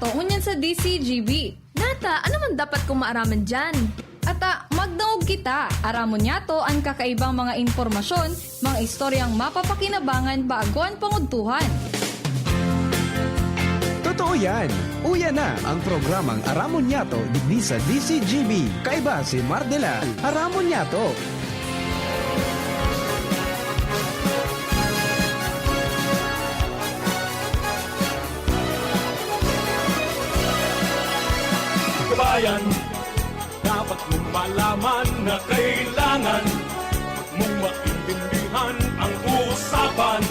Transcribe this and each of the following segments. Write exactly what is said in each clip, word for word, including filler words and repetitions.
O, ngunyan sa D C G B. Nata, ano man dapat kong maaraman diyan? Ata, magdangog kita. Aramon niyato an kakaibang mga impormasyon, mga istoryang mapapakinabangan bago an pangudtuhan. Totoo yan! Uya na ang programang Aramon Niyato digdi sa D C G B. Kaiba si Mardela. Aramon Niyato! Kabayan, dapat mong malaman na kailangan mong maintindihan ang usapan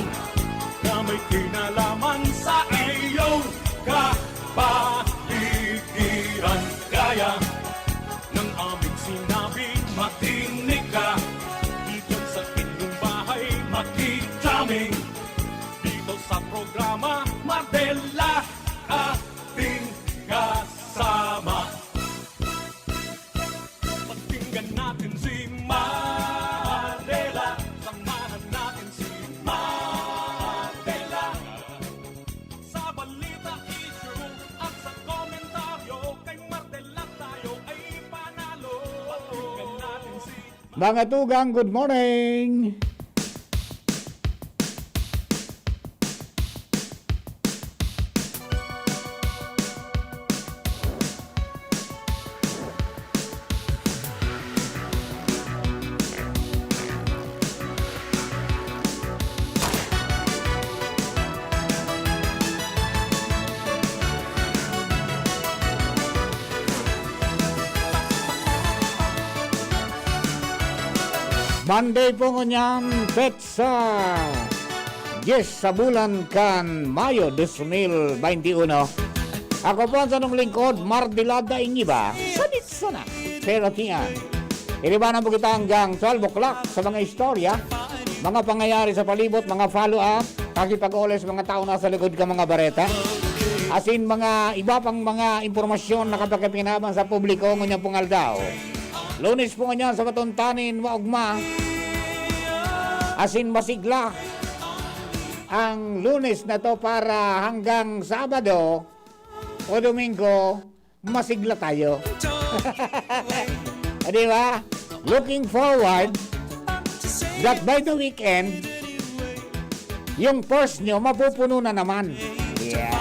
na may kinalaman sa iyong kapaligiran. Kaya ng aming sinabi, makinig ka. Dito sa inyong bahay, makikita dito sa programa, Mardela, ating kasama. Pakinggan natin si Mardela, samahan natin si Mardela. Sa balita, issue, at sa komentaryo, kay Mardela tayo ay panalo. Pakinggan natin si Mga tugang, good morning! Monday po ngunyan, petsa dyes sa bulan kan Mayo dos mil baynti uno. Ako po ang sanong lingkod, Mardilada Ingiba. Sanit sana. Pero kiyan. Iribanan po kita hanggang twelve o'clock sa mga istorya, mga pangyayari sa palibot, mga follow-up, pakipag-uli sa mga tao nasa likod ka mga bareta. Asin mga iba pang mga impormasyon na kapagkapinaban sa publiko ngunyan pong aldaw. Lunes po ngunyan sa Batontanin, maugma. Asin masigla ang Lunes na to para hanggang Sabado o Domingo, masigla tayo. Di ba? Looking forward that by the weekend, yung purse nyo mapupuno na naman. Yeah.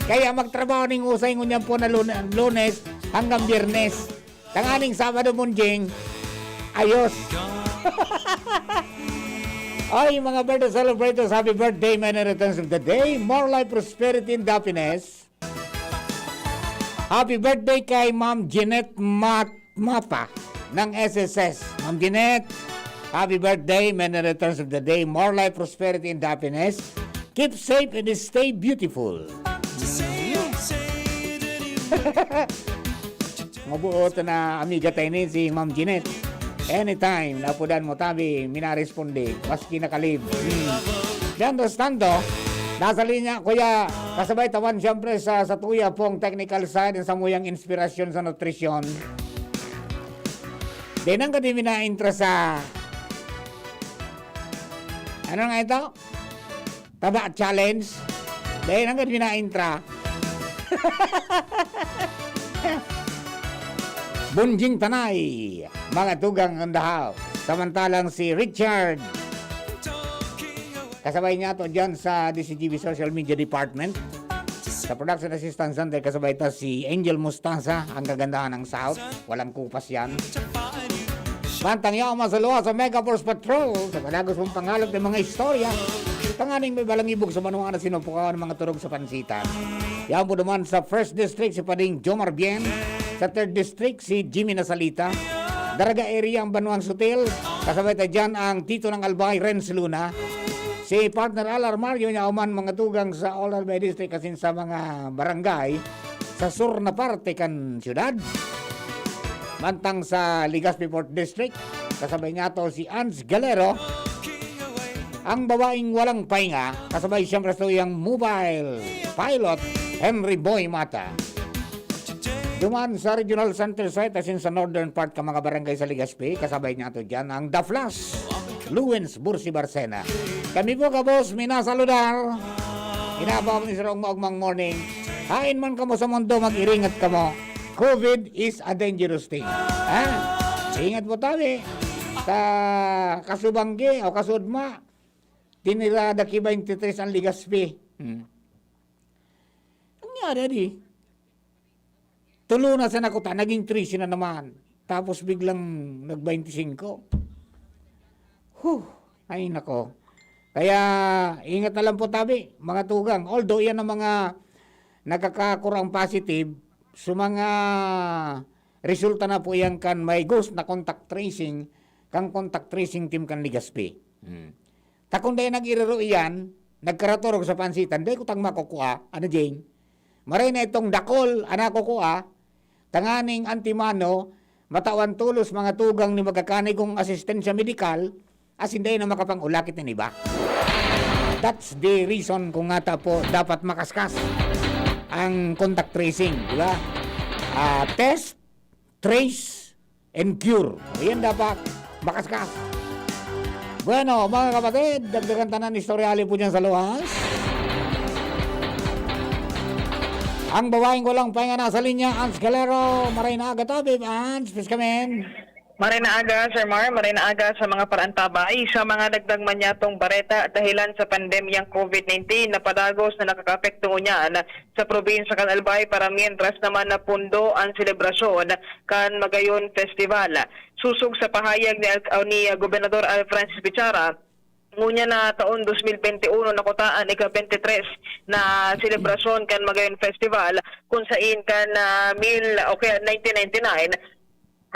Kaya magtrabaho ning usay ngunyan po na lun- lunes hanggang biyernes. Tanganing Sabado, Munjing, ayos. Ay, mga birthday celebrators, happy birthday, many returns of the day, more life, prosperity, and happiness. Happy birthday kay Ma'am Jeanette Mat Mapa ng S S S. Ma'am Jeanette, happy birthday, many returns of the day, more life, prosperity, and happiness. Keep safe and stay beautiful. Mabuot na amiga tayo ni si Ma'am Jeanette. Anytime, napudan mo tabi, minaresponde, maski nakalib. Hmm. Mientras tanto, nasa linya, kuya, kasabay tawan siyempre sa, sa tuya pong technical side, ang samuyang inspirasyon sa nutrisyon. Denang ka di minaintra sa, ano nga ito? Taba challenge. Dahil hanggang minaintra. Bunjing Tanay, mga tugang on the house. Samantalang si Richard, kasabay niya to dyan sa D C G B Social Media Department. Sa Production Assistance Center, kasabay ta si Angel Mustasa, ang kagandahan ng South. Walang kupas yan. Mantang yaw masaluwa sa Mega Force Patrol, sa padagos mong pangalap ng mga istorya, tanganing may balangibog sa banwa na sinupukawan ng mga turog sa pansitan. Yan po naman sa First District, si Pading Jomar Bien. Sa Third District, si Jimmy Nasalita. Daraga area ang Banwang Sutil. Kasabay ta dyan ang Tito ng Albay, Renz Luna. Si Partner Al Armario niya uman mga tugang sa All Albay District asin sa mga barangay sa sur na parte kan syudad. Mantang sa Legazpi Fourth District, kasabay niya to si Ans Galero, ang babaeng walang pahinga, kasabay siyempre sa tuyang mobile pilot, Henry Boy Mata. Duman sa Regional Center Site, asin sa northern part ka mga barangay sa Legazpi, kasabay niya to dyan ang The Flash, Luwens Bursi Barcena. Kami po, kabos, minasaludar. Inabaw ni Sir Ugma Ugmang Morning. Hain man kamo sa mundo, mag-iringat kamo. COVID is a dangerous thing. Ha? Ingat po tabi. Sa kasubanggi o kasudma, tinirada ki twenty-three ang Legazpi. Hmm. Nangyari, di? Tulo na sa nakuta, naging trese na naman. Tapos biglang nag-twenty-five. Huh, ay nako. Kaya ingat na lang po tabi, mga tugang. Although yan ang mga nakakakurang positive, sa mga resulta na po yan kan may ghost na contact tracing, kan contact tracing team kan Legazpi. Hmm. Ta kun dai nag-iriro iyan, nagkaraturog sa pansitan, dai ko tang makukua, ano, Jing? Maray na itong dakol, ana ko kua, tanganing antimano, matawan tolos mga tugang ni magkakanigong asistensya medikal, asin dai na makapangulakit nin iba. That's the reason kung ngata po dapat makaskas ang contact tracing, di ba? Ah, test, trace, and cure. Ayan dapat makaskas. Bueno, mga kapatid, dagdagan tanan istorya hali po dyan sa luwas. Ang babaeng walang pahinga na sa linya, Ans Calero, maray na aga to, babe Ans, please come in. Maray na aga, Sir Mar, maray na aga sa mga paraantabay. Sa mga dagdag manyatong bareta, dahilan sa pandemyang COVID nineteen na padagos na nakakaapekto ngunyan sa probinsya kan Albay, para mientras naman na pundo ang selebrasyon kan Magayon Festival. Susog sa pahayag ni Al-, ni Gobernador Al Francis Bichara, ngunyan na taon dos mil bente uno nakutaan ika-bente tres na selebrasyon kan Magayon Festival, kung sain kan, ah, mil, o kaya nineteen ninety-nine,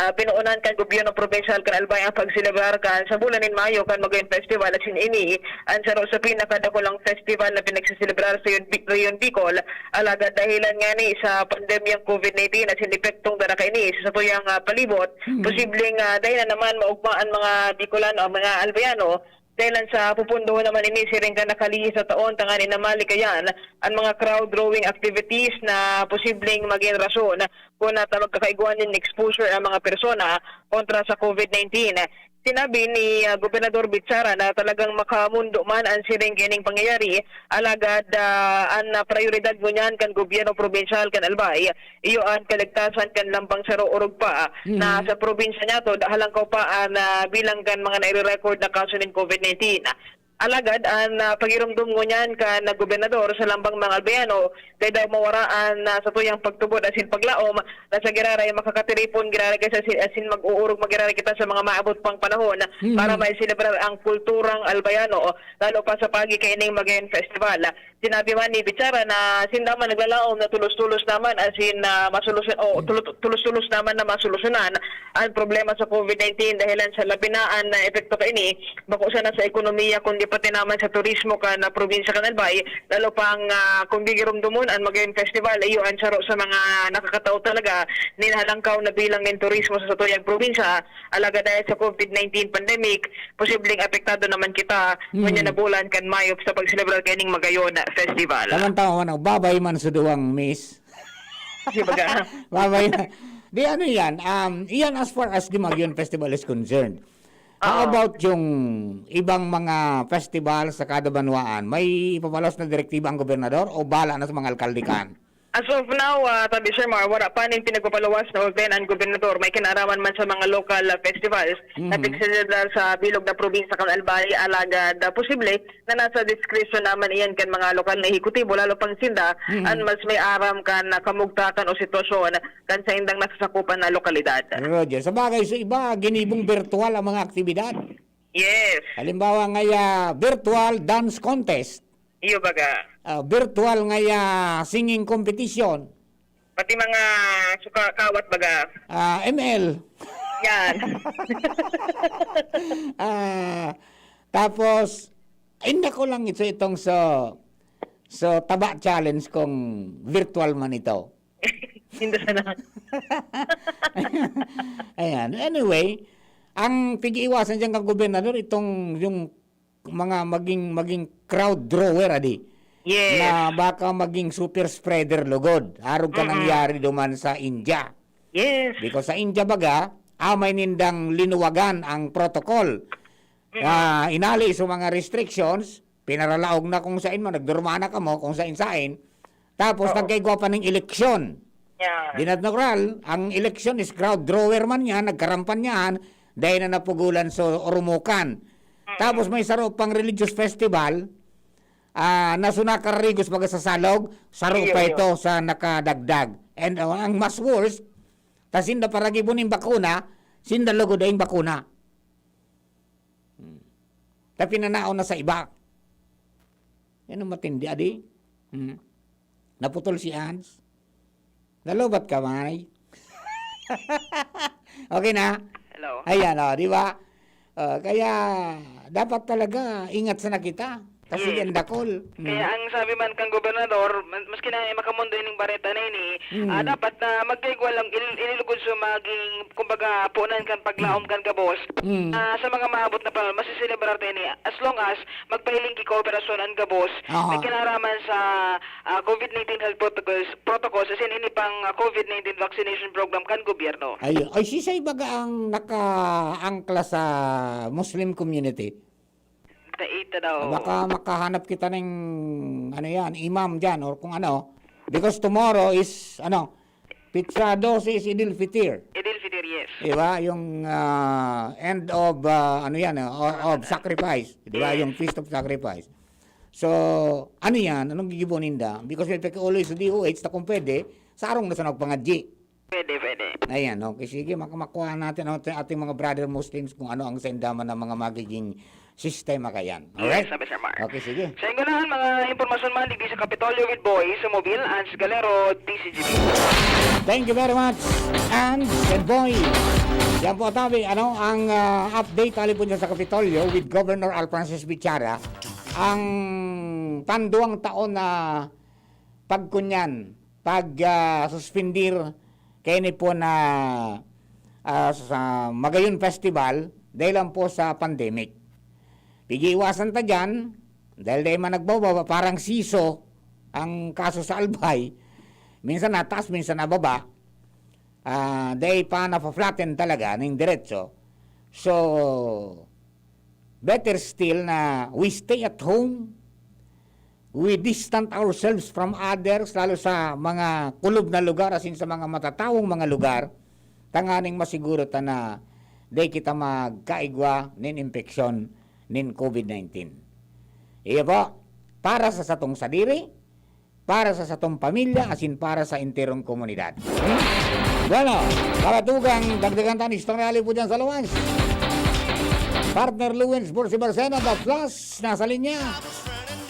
ah, pinoonan kan gobyerno probinsyal kan Albay ang pagselebrar kan sa bulan nin Mayo kan Magayon Festival, asin ini an saro sa pinakadakulang festival na pinagseselebrar sa Yon-, Bi-, Rehiyon Bicol. Alagad dahilan ngani sa pandemyang COVID nineteen asin epektong dara kaini sa satuyang, ah, palibot, Mm. posibleng, ah, dai na naman maugma an mga Bicolano, ang mga Albayano, dahilan sa pupundohon naman ini siring kan nakalihis na taon, tanganing malikayan an mga crowd drawing activities na posibleng magin rason kun ta magkakaigwa nin exposure ang mga persona kontra sa COVID nineteen. Sinabi ni, ah, Gobernador Bichara na talagang makamundo man an siring kaining pangyayari, alagad, ah, an, ah, prayoridad ngunyan kan gobyerno probinsyal kan Albay, iyo an kaligtasan kan lambang saro orog pa, ah, na Mhm. sa probinsya niyato, da-, halangkaw pa an, ah, bilang kan mga naire-record na kaso nin COVID nineteen. Alagad an, ah, pagiromdom ngunyan kan gobernador sa lambang mga Albayano, dai daw mawara an, ah, satuyang pagtubod asin paglaom na sa giraray makakatiripon giraray ka sa si-, asin mag-uurog man giraray kita sa mga maabot pang panahon Mhm. para maiselebrar ang kulturang Albayano, lalo pa sa pagi kaining Magayon Festival. Sinabi man ni Bichara na sinda man naglalaom na tulos-tulos naman asin, ah, masolusyon-, o tulo-, tulos-tulos naman na masolusyonan ang problema sa COVID nineteen dahilan sa labi na an, ah, epekto kaini, bako sana sa ekonomiya, kundi pati naman sa turismo kan, ah, probinsya kan Albay, lalo pang, ah, kung gigiromdomon an Magayon Festival, iyo an saro sa mga nakakatao talaga nin halangkaw na bilang nin turismo sa satuyang probinsya. Alagad dahil sa COVID nineteen pandemic, posibleng apektado naman kita Hmm. ngunyan na bulan kan Mayo sa pagselebrar kaining Magayon Festival. Tamang-tama man, babay man sa duwang miss. Di ba ka? Babay na. Di ano yan, um, iyan as far as the Magayon Festival is concerned. How Oo. about yung ibang mga festival sa kada banwaan? May ipapalos na direktiba ang gobernador o bala na sa mga alkalde kan? As of now, ah, tabi, Sir Mar, wala pa ning pinagpapaluwas na ordena an gobernador. May kinaaraman man sa mga local, ah, festivals na Mhm. pigselebrar sa bilog na probinsya kan Albay, alagad, ah, posible na nasa diskresyon naman iyan kan mga lokal na ehekutibo, lalo pang sinda Mhm. an mas may aram kan, ah, kamugtakan o sitwasyon kan saindang nasasakupan na lokalidad. Roger, sa bagay, sa iba, ginibong virtual ang mga aktibidad. Yes. Halimbawa, ngaya, virtual dance contest. Iyo baga. Ah, virtual ngaya singing competition. Pati mga suka-, kawat baga. Ah, M L. Yan. Ah, tapos, ay, nako lang ito, itong sa, sa taba challenge kung virtual man ito. Hindi sana. Ayan. Anyway, ang pag-iiwasan diyan kang gobernador, itong, yung mga maging, maging crowd drawer, adi. Yes. Na baka maging super spreader lugod. Arog ka Mm-mm. nangyari duman sa India. Yes. Because sa India baga, amay nindang linuwagan ang protocol. Mm-mm. Ah, inali sa mga restrictions, pinaralaog na kung sain man, nagdurmana ka mo kung sain-sain. Tapos Oo. nagkaigwa pa ning eleksyon. Yan. Di natural, ang eleksyon is crowd drawer man yan, nagkarampanyahan, dahil na napugulan sa urumokan. Mm. Tapos may saro pang religious festival, ah, na sunakarigos baga sa salog, saro Iyo, pa iyo. ito sa nakadagdag. And, uh, ang mas worst, ta sinda paragibo ning bakuna, sinda lugod daing bakuna. Hmm. Ta pinanaon na sa iba. Yan ang matindi, adi. Hmm. Naputol si Ans. Nalubat ka, May. Okay na? Hello. Ayan, oh, di ba? Oh, kaya dapat talaga ingat sana kita. Kasi Yes. yan dakol. Mm. Kaya ang sabi man kang gobernador, mas- maski na makamundo ining bareta na ini, Mm. ah, dapat na magkaigwa lang, il- ililugod sa maging, kumbaga, punan kan paglaom kan gabos. Mm. Ah, sa mga maabot na panahon, masiselebrar ta ini. As long as magpahiling ki kooperasyon an gabos, Aha. may kinaraman sa, ah, COVID nineteen health protocols, protocols, as in ini pang, ah, COVID nineteen vaccination program kan gobyerno. Ay, ay, sisay baga ang nakaangkla sa Muslim community? Taita daw. Baka makahanap kita ng, ano yan, imam dyan or kung ano. Because tomorrow is, ano, Pizza doce is Idil Fitir. Idil Fitir, yes. Di ba? Yung, ah, end of, ah, ano yan, ah, o- of sacrifice. Di ba? Yes. Yung Feast of Sacrifice. So, ano yan? Anong gigibo ninda? Because may pakiuloy sa D O H na kung pwede, sa arong na sa nagpangadji. Pwede, pwede. Ayan, okay. Sige, mak- makuha natin ang ating mga brother Muslims kung ano ang sainda man ng mga magiging sistema kayan. Alright? Yes, sabi Sir Mark. Okay, sige. Sa ingunahan, mga impormasyon man, digdi sa Kapitolyo with Boy, sa Mobil, Ans Galero, D C G B. Thank you very much, Ans and Boy. Yan po, tabi, ano, ang ah, update hali po dyan sa Kapitolyo with Governor Alfrances Bichara. Ang panduang taon na pagkunyan, pag ah, suspindir kaini po na ah, sa Magayon Festival dahil lang po sa pandemic. Pigiiwasan ta dyan, dahil dahil man nagbababa, parang siso ang kaso sa Albay. Minsan nataas, minsan nababa. Ah, dahil pa nafa-flatten talaga ning diretso. So, better still na we stay at home, we distant ourselves from others, lalo sa mga kulob na lugar, asin sa mga matatawong mga lugar, tanganing masiguro ta na di kita magkaigwa nin impeksyon nin COVID nineteen. Iyo po, para sa satong sadiri, para sa satong pamilya, asin para sa enterong komunidad. Hmm? Bueno, karatugang dagdagan ta an istorya hali po dyan sa luwas. Partner Luwins Bursi Barcena, The Flash, nasa linya.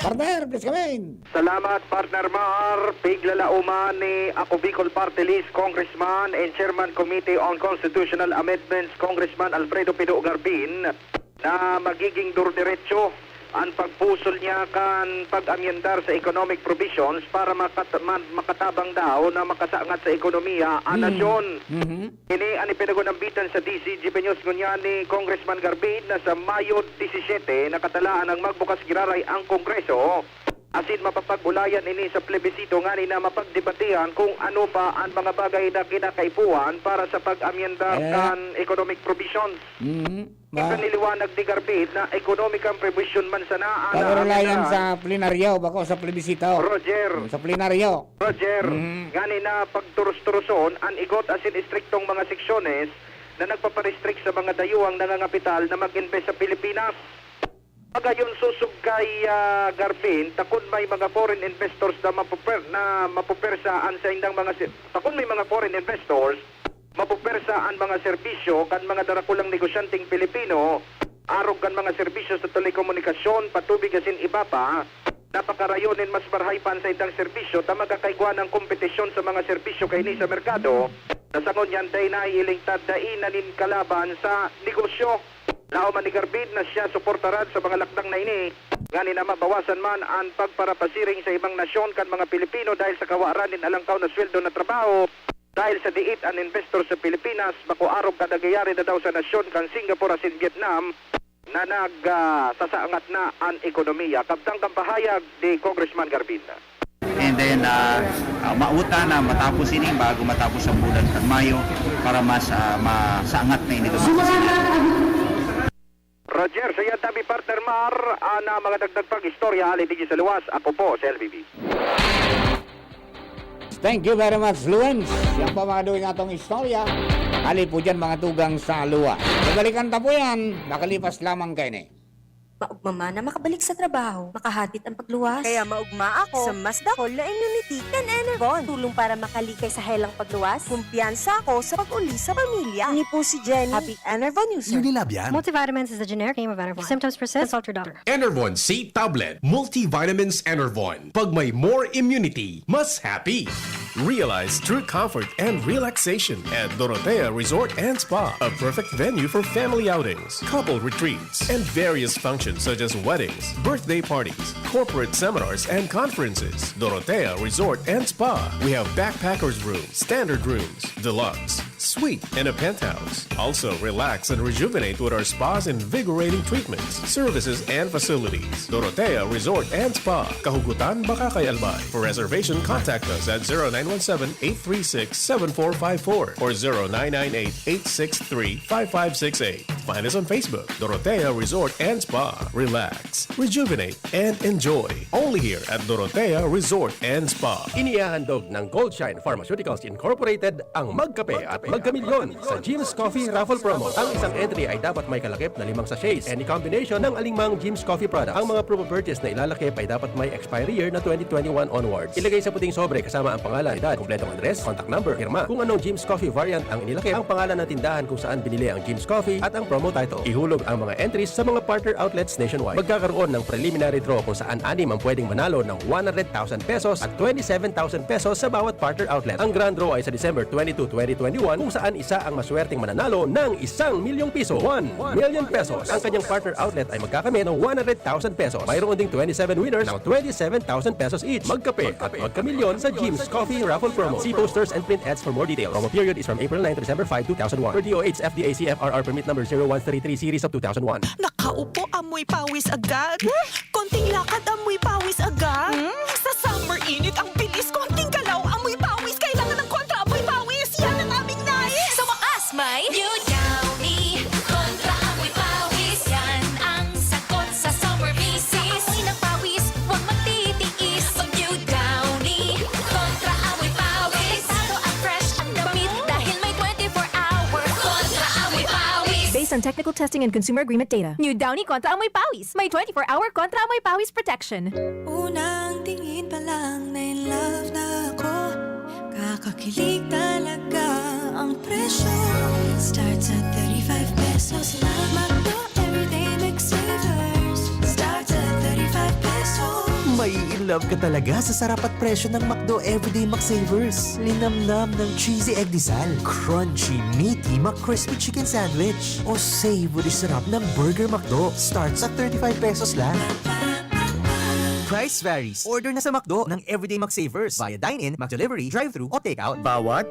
Partner, please come in. Salamat, Partner Mar. Piglalauman ni Ako Bicol Party List Congressman and Chairman Committee on Constitutional Amendments, Congressman Alfredo Pido Garbin, na magiging durdiretso an pagpusol niya kan pag-amyendar sa economic provisions para makat- ma- makatabang daw na makasangat sa ekonomiya an Hmm. nasyon. Mhm. Ini an ipinagunambitan sa D C G P News ngunyan ni Congressman Garbin na sa Mayo disisete nakatalaan ang magbukas giraray ang Kongreso asin mapapag-ulayan ini sa plebisito ngani na mapagdebatehan kung ano pa an mga bagay na kinakaipuhan para sa pag-amyendar Eh. kan economic provisions. Mhm. Ma- Ipinaliwanag ni Garbin na ekonomikang provision man sana an Pagurulayan naaminan. sa plenaryo, bako sa plebisito. Roger. Sa plenaryo. Roger, Mhm. ngani na pagturus-turuson an igot asin estriktong mga seksyones na nagpaparestrict sa mga dayuhang nangangapital na mag-invest sa Pilipinas. Pagayon susog kay, ah, Garbin, ta kun may mga foreign investors na mapuper-, na mapupersa an saindang mga si-, ta kun may mga foreign investors, mapupersa an mga serbisyo kan mga darakulang negosyanteng Pilipino, arog kan mga serbisyo sa telekomunikasyon, patubig asin iba pa, napakarayo nin mas marahay pa an saindang serbisyo ta magkakaigwa ng kompetisyon sa mga serbisyo kaini sa merkado, na sa ngunyan dai naiiling ta dai na nin kalaban sa negosyo. Laom man ni Garbin na siya suportaran sa mga lakdang na ini, ngani na mabawasan man an pagparapasiring sa ibang nasyon kan mga Pilipino dahil sa kawaran nin alangkaw na sweldo na trabaho, dahil sa diit an investor sa Pilipinas, bako arog kan nangyayari na daw sa nasyon kan Singapore asin Vietnam na nag, ah, sasaangat na an ekonomiya. Kabtang kan pahayag ni Congressman Garbin. And then, ah, ah, mauta na matapos ini bago matapos ang bulan kan Mayo para mas, ah, masaangat na ini. Roger, sa iyo tabi, Partner Mar, ana mga dagdag pag-istorya hali digdi sa luwas. Ako po si L B B. Thank you very much, Luens. Yan pa mga duwing atong istorya. Hali po dyan, mga tugang sa luwa. Babalikan ta po yan, makalipas lamang kaini. Maugma man na makabalik sa trabaho, makahadit ang pagluwas. Kaya maugma ako sa mas dakol na immunity kan Enervon. Tulong para makalikay sa helang pagluwas. Kumpiyansa ako sa pag-uli sa pamilya. Ini po si Jenny, happy Enervon user. Unilab yan. Multivitamins is the generic name of Enervon. If symptoms persist, consult your doctor. Enervon C tablet, multivitamins Enervon. Pag may more immunity, mas happy. Realize true comfort and relaxation at Dorotea Resort and Spa, a perfect venue for family outings, couple retreats, and various functions such as weddings, birthday parties, corporate seminars, and conferences. Dorotea Resort and Spa. We have backpackers room, standard rooms, deluxe, suite, and a penthouse. Also, relax and rejuvenate with our spa's invigorating treatments, services, and facilities. Dorotea Resort and Spa, Kahugutan, Bacacay, Albay. For reservation, contact us at zero nine one seven, eight three six, seven four five four or zero nine nine eight, eight six three, five five six eight. Find us on Facebook, Dorotea Resort and Spa. Relax, rejuvenate, and enjoy. Only here at Dorotea Resort and Spa. Inihahandog ng Goldshine Pharmaceuticals Incorporated ang Magkape at Magkamilyon sa Jim's Coffee Raffle Promo. Ang isang entry ay dapat may kalakip na limang sachets. Any combination ng alingmang Jim's Coffee product. Ang mga promo purchase na ilalakip ay dapat may expiry year na twenty twenty-one onwards. Ilagay sa puting sobre kasama ang pangalan, edad, kompletong address, contact number, pirma. Kung anong Jim's Coffee variant ang inilakip, ang pangalan ng tindahan kung saan binili ang Jim's Coffee at ang promo title. Ihulog ang mga entries sa mga partner outlets nationwide. Magkakaroon ng preliminary draw kung saan anim ang pwedeng manalo ng one hundred thousand pesos at twenty-seven thousand pesos sa bawat partner outlet. Ang grand draw ay sa December twenty-two, twenty twenty-one, kung saan isa ang maswerteng mananalo ng isang milyong piso, one million pesos. Ang kanyang partner outlet ay magkakamit ng one hundred thousand pesos. Mayroon ding twenty-seven winners ng twenty-seven thousand pesos each. Magkape at magkamilyon sa Jim's Coffee Raffle Promo. See posters and print ads for more details. Promo period is from April nine to December five, two thousand one. Per D O H F D A C F R R permit number zero one three three series of two thousand one. Nakaupo, amoy pawis agad. Konting lakad, amoy pawis agad. Hmm? Sa summer init, ang bilis. Konting galaw, amoy pawis. Kailangan ng kontra amoy pawis. Yan ang aming nais. Sa wakas, may New Downy Kontra Amoy Pawis. Yan ang sagot sa summer visit. Sa amoy ng pawis, huwag magtitiis. Mag New Downy Kontra Amoy Pawis. Delikado at fresh ang damit dahil may twenty-four hour Kontra Amoy Pawis. Based on technical testing and consumer agreement data, New Downy Kontra Amoy Pawis. May twenty-four hour Kontra Amoy Pawis protection. Unang tingin pa lang na in love na ako. Kakakilig talaga ang presyo. Starts at thirty-five pesos lang. McDo Everyday McSavers. Starts at thirty-five pesos. Mai-in love ka talaga sa sarap at presyo ng McDo Everyday McSavers. Linamnam ng cheesy egg disal, crunchy, meaty McCrispy Chicken Sandwich, o savory sarap ng Burger McDo. Starts at thirty-five pesos lang. Price varies. Order na sa McDo ng Everyday McSavers via dine-in, McDelivery, drive-thru, o takeout. Bawat,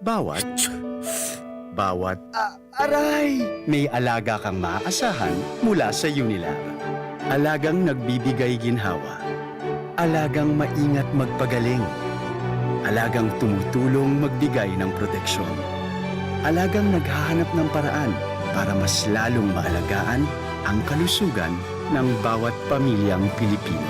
bawat, bawat, ah, aray! May alaga kang maaasahan mula sa Unilab. Alagang nagbibigay ginhawa. Alagang maingat magpagaling. Alagang tumutulong magbigay ng proteksyon. Alagang naghahanap ng paraan para mas lalong maalagaan ang kalusugan ng bawat pamilyang Pilipino.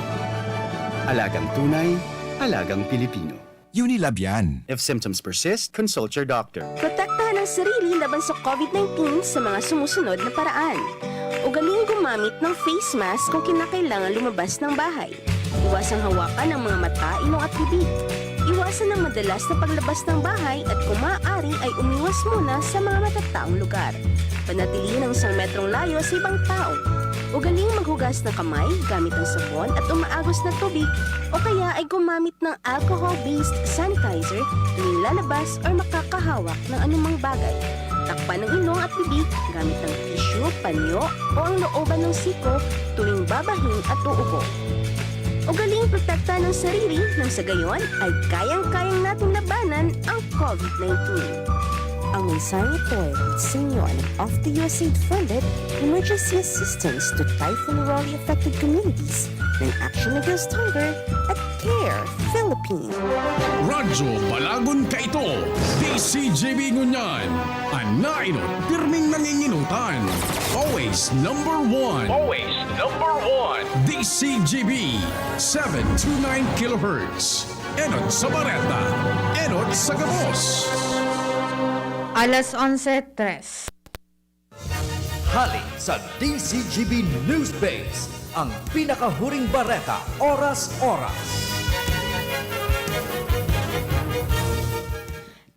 Alagang tunay, alagang Pilipino. Unilab yan. If symptoms persist, consult your doctor. Protektahan ang sarili laban sa COVID nineteen sa mga sumusunod na paraan. Ugaling gumamit ng face mask kung kinakailangan lumabas ng bahay. Iwasang hawakan ang mga mata, ilong at bibig. Iwasan ang madalas na paglabas ng bahay at kung maaari ay umiwas muna sa mga matataong lugar. Panatilihin ang isang metrong layo sa ibang tao. Ugaling maghugas ng kamay gamit ang sabon at umaagos na tubig o kaya ay gumamit ng alcohol-based sanitizer tuwing lalabas or makakahawak ng anumang bagay. Takpan ang ilong at bibig gamit ang tissue, panyo o ang looban ng siko tuwing babahin at uubo. Ugaling protektahan ang sarili nang sa gayon ay kayang-kayang nating labanan ang COVID nineteen. Ang mensaheng ito ay hatid sa inyo ng Off the U S A I D funded Emergency Assistance to Typhoon Raleigh Affected Communities ng Action Against Hunger at Care Philippines. Radyo Balagon kaito, D C G B ngunyan, an nainot pirming nanginginutan. Always number one. Always number one. D C G B, seven two nine kilohertz. Enot sa bareta, enot sa gabos. Alas onse tres. Hali sa D Z G B Newsbase, ang pinakahuring bareta, oras-oras.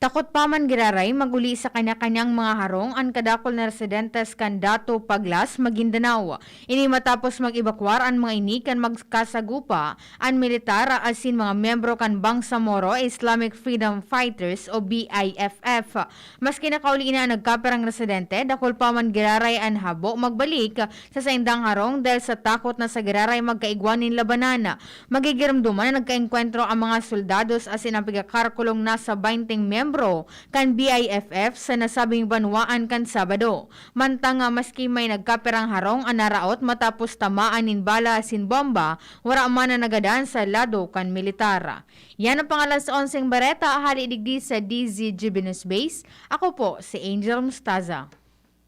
Takot pa man giraray mag-uli sa kanya-kanyang mga harong an kadakul na residentes kan Dato Paglas, Maguindanao. Ini matapos mag-ebakwar an mga ini kan magkasagupa an militar asin mga miyembro kan Bangsamoro Islamic Freedom Fighters o B I F F. Maski nakauli na an nagkapirang residente, dakul pa man giraray an habo magbalik sa saindang harong dahil sa takot na sa giraray magkaigwa nin labanan. Magigiromdoman na nagkaengkwentro ang mga soldados asin ang pigkakarkulong nasa baynte miyembro kan B I F F sa nasabing banwaan kan Sabado. Mantang, ah, maski may nagkapirang harong an naraot matapos tamaan nin bala asin bomba, wara man na nagadan sa lado kan militar. Yan ang pang-alas onseng bareta, hali digdi sa D Z G B News Base. Ako po si Angel Mustaza.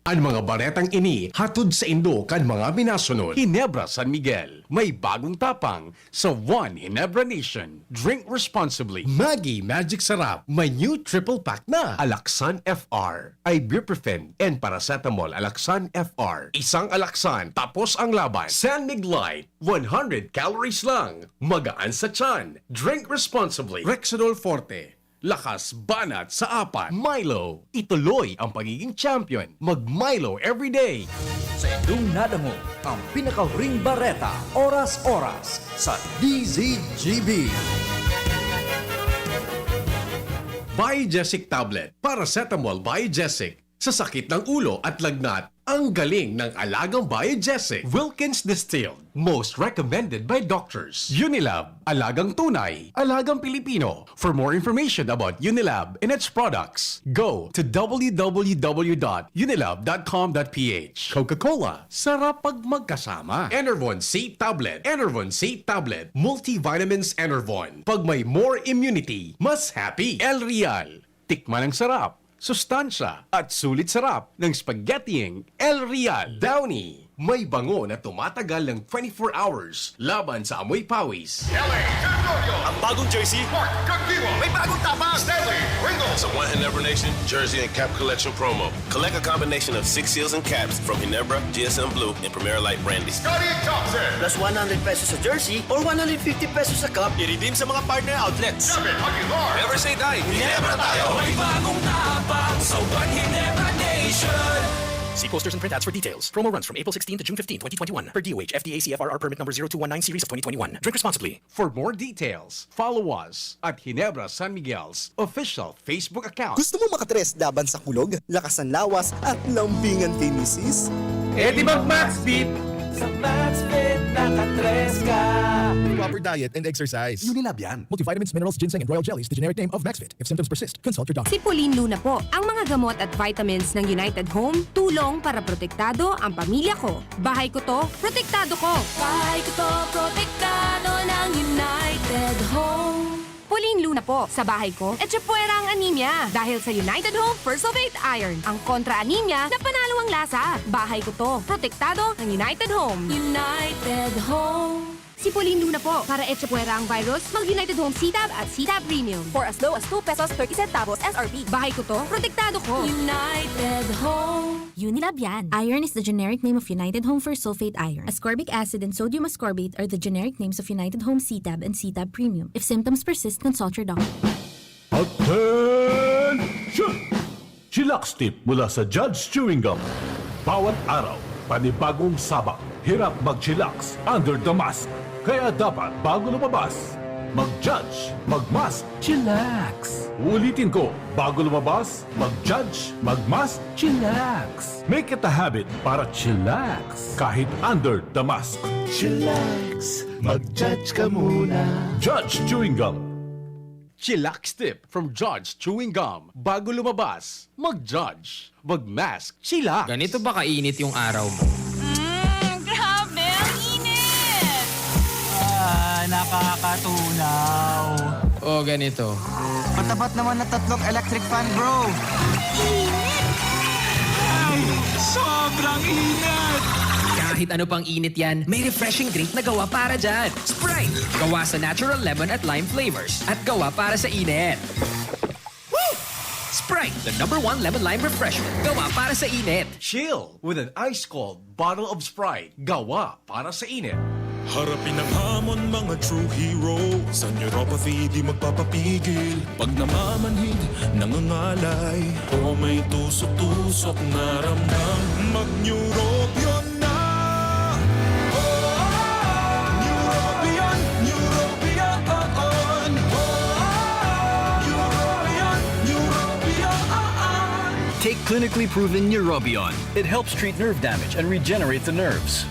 An mga baretang ini hatod saindo kan mga minasunod: Ginebra San Miguel, may bagong tapang sa One Ginebra Nation. Drink responsibly. Maggi Magic Sarap, may new triple pack na. Alaksan F R, ibuprofen and paracetamol. Alaksan F R, isang Alaksan, tapos ang laban. San Mig Light, one hundred calories lang. Magaan sa tiyan. Drink responsibly. Rexidol Forte, lakas banat sa apat. Milo, ituloy ang pagiging champion. Mag Milo everyday. Saindong nadangog ang pinakahuring bareta, oras-oras, sa D Z G B. Biogesic Tablet, Paracetamol Biogesic. Sa sakit ng ulo at lagnat, ang galing ng alagang Biogesic. Wilkins Distilled, most recommended by doctors. Unilab, alagang tunay, alagang Pilipino. For more information about Unilab and its products, go to w w w dot unilab dot com dot p h. Coca-Cola, sarap pag magkasama. Enervon C Tablet, Enervon C Tablet, multivitamins Enervon. Pag may more immunity, mas happy. El Real, tikman ang sarap, sustansya, at sulit sarap ng spaghettiing El Real. Downy, may bango na tumatagal ng twenty-four hours laban sa amoy pawis. Ang bagong jersey, Mark Kagdiwa. May bagong tapang, Stanley Ringo. Sa One Ginebra Nation Jersey and Cap Collection Promo. Collect a combination of six seals and caps from Ginebra, G S M Blue, and Primera Light Brandy. Scotty Thompson. Plus one hundred pesos sa jersey or one hundred fifty pesos sa cup. I-redeem sa mga partner outlets. David Aguilar. Never say die. Ginebra tayo. May bagong tapang sa One Ginebra Nation. See posters and printouts for details. Promo runs from April sixteen to June fifteen, twenty twenty-one, per D O H F D A C F R R permit number zero two one nine series of twenty twenty-one. Drink responsibly. For more details, follow us at Ginebra San Miguel's official Facebook account. Gusto mo makatres laban sa kulog, lakas ng lawas, at lambingan kay misis? Eh di mag-Maxvit! Sa Maxvit, nakatres ka! Proper diet and exercise. Unilab yan. Multivitamins, minerals, ginseng, and royal jellies, the generic name of Maxvit. If symptoms persist, consult your doctor. Cipollin Luna po. Ang mga gamot at vitamins ng United Home, tulong para protektado ang pamilya ko. Bahay ko to, protektado ko. Bahay ko to, protektado ng United Home. Cipollin Luna po. Sa bahay ko, etchepuera ang anemia. Dahil sa United Home Fersulfate Iron, ang kontra anemia na panalo ang lasa. Bahay ko to, protektado ng United Home. United Home. Cipollin Luna po. Para etchepuera ang virus, mag United Home C-Tab at C-Tab Premium. For as low as two pesos thirty centavos S R P. Bahay ko to, protektado ko. United Home. Unilab yan. Iron is the generic name of United Home Fersulfate Iron. Ascorbic acid and sodium ascorbate are the generic names of United Home C-Tab and C-Tab Premium. If symptoms persist, consult your doctor. Attention! Chillax Tip mula sa Judge Chewing Gum. Bawat araw, panibagong sabak. Hirap mag-chillax under the mask. Kaya dapat bago lumabas, mag-judge, mag-mask, chillax. Uulitin ko, bago lumabas, mag-judge, mag-mask, chillax. Make it a habit para chillax kahit under the mask. Chillax, mag-judge ka muna. Judge Chewing Gum. Chillax Tip from Judge Chewing Gum. Bago lumabas, mag-judge, mag-mask, chillax. Ganito ba kainit yung araw mo? Mm, grabe, ang init! Ah, nakakatunaw. O ganito. Matapat naman na tatlong electric fan, bro. Init! Ay, sobrang init! Kahit ano pang init yan, may refreshing drink na gawa para dyan. Sprite! Gawa sa natural lemon at lime flavors. At gawa para sa init. Woo! Sprite, the number one lemon lime refreshment. Gawa para sa init. Chill with an ice-cold bottle of Sprite. Gawa para sa init. Harapin ang hamon, mga true hero. Sa neuropathy, di magpapapigil. Pag namamanhid, nangangalay, o may tusok-tusok na ramdam, mag-Neurobion na! Oh, Neurobion, Neurobion, oh, oh. Neurobion, Neurobion. Take clinically proven Neurobion. It helps treat nerve damage and regenerate the nerves.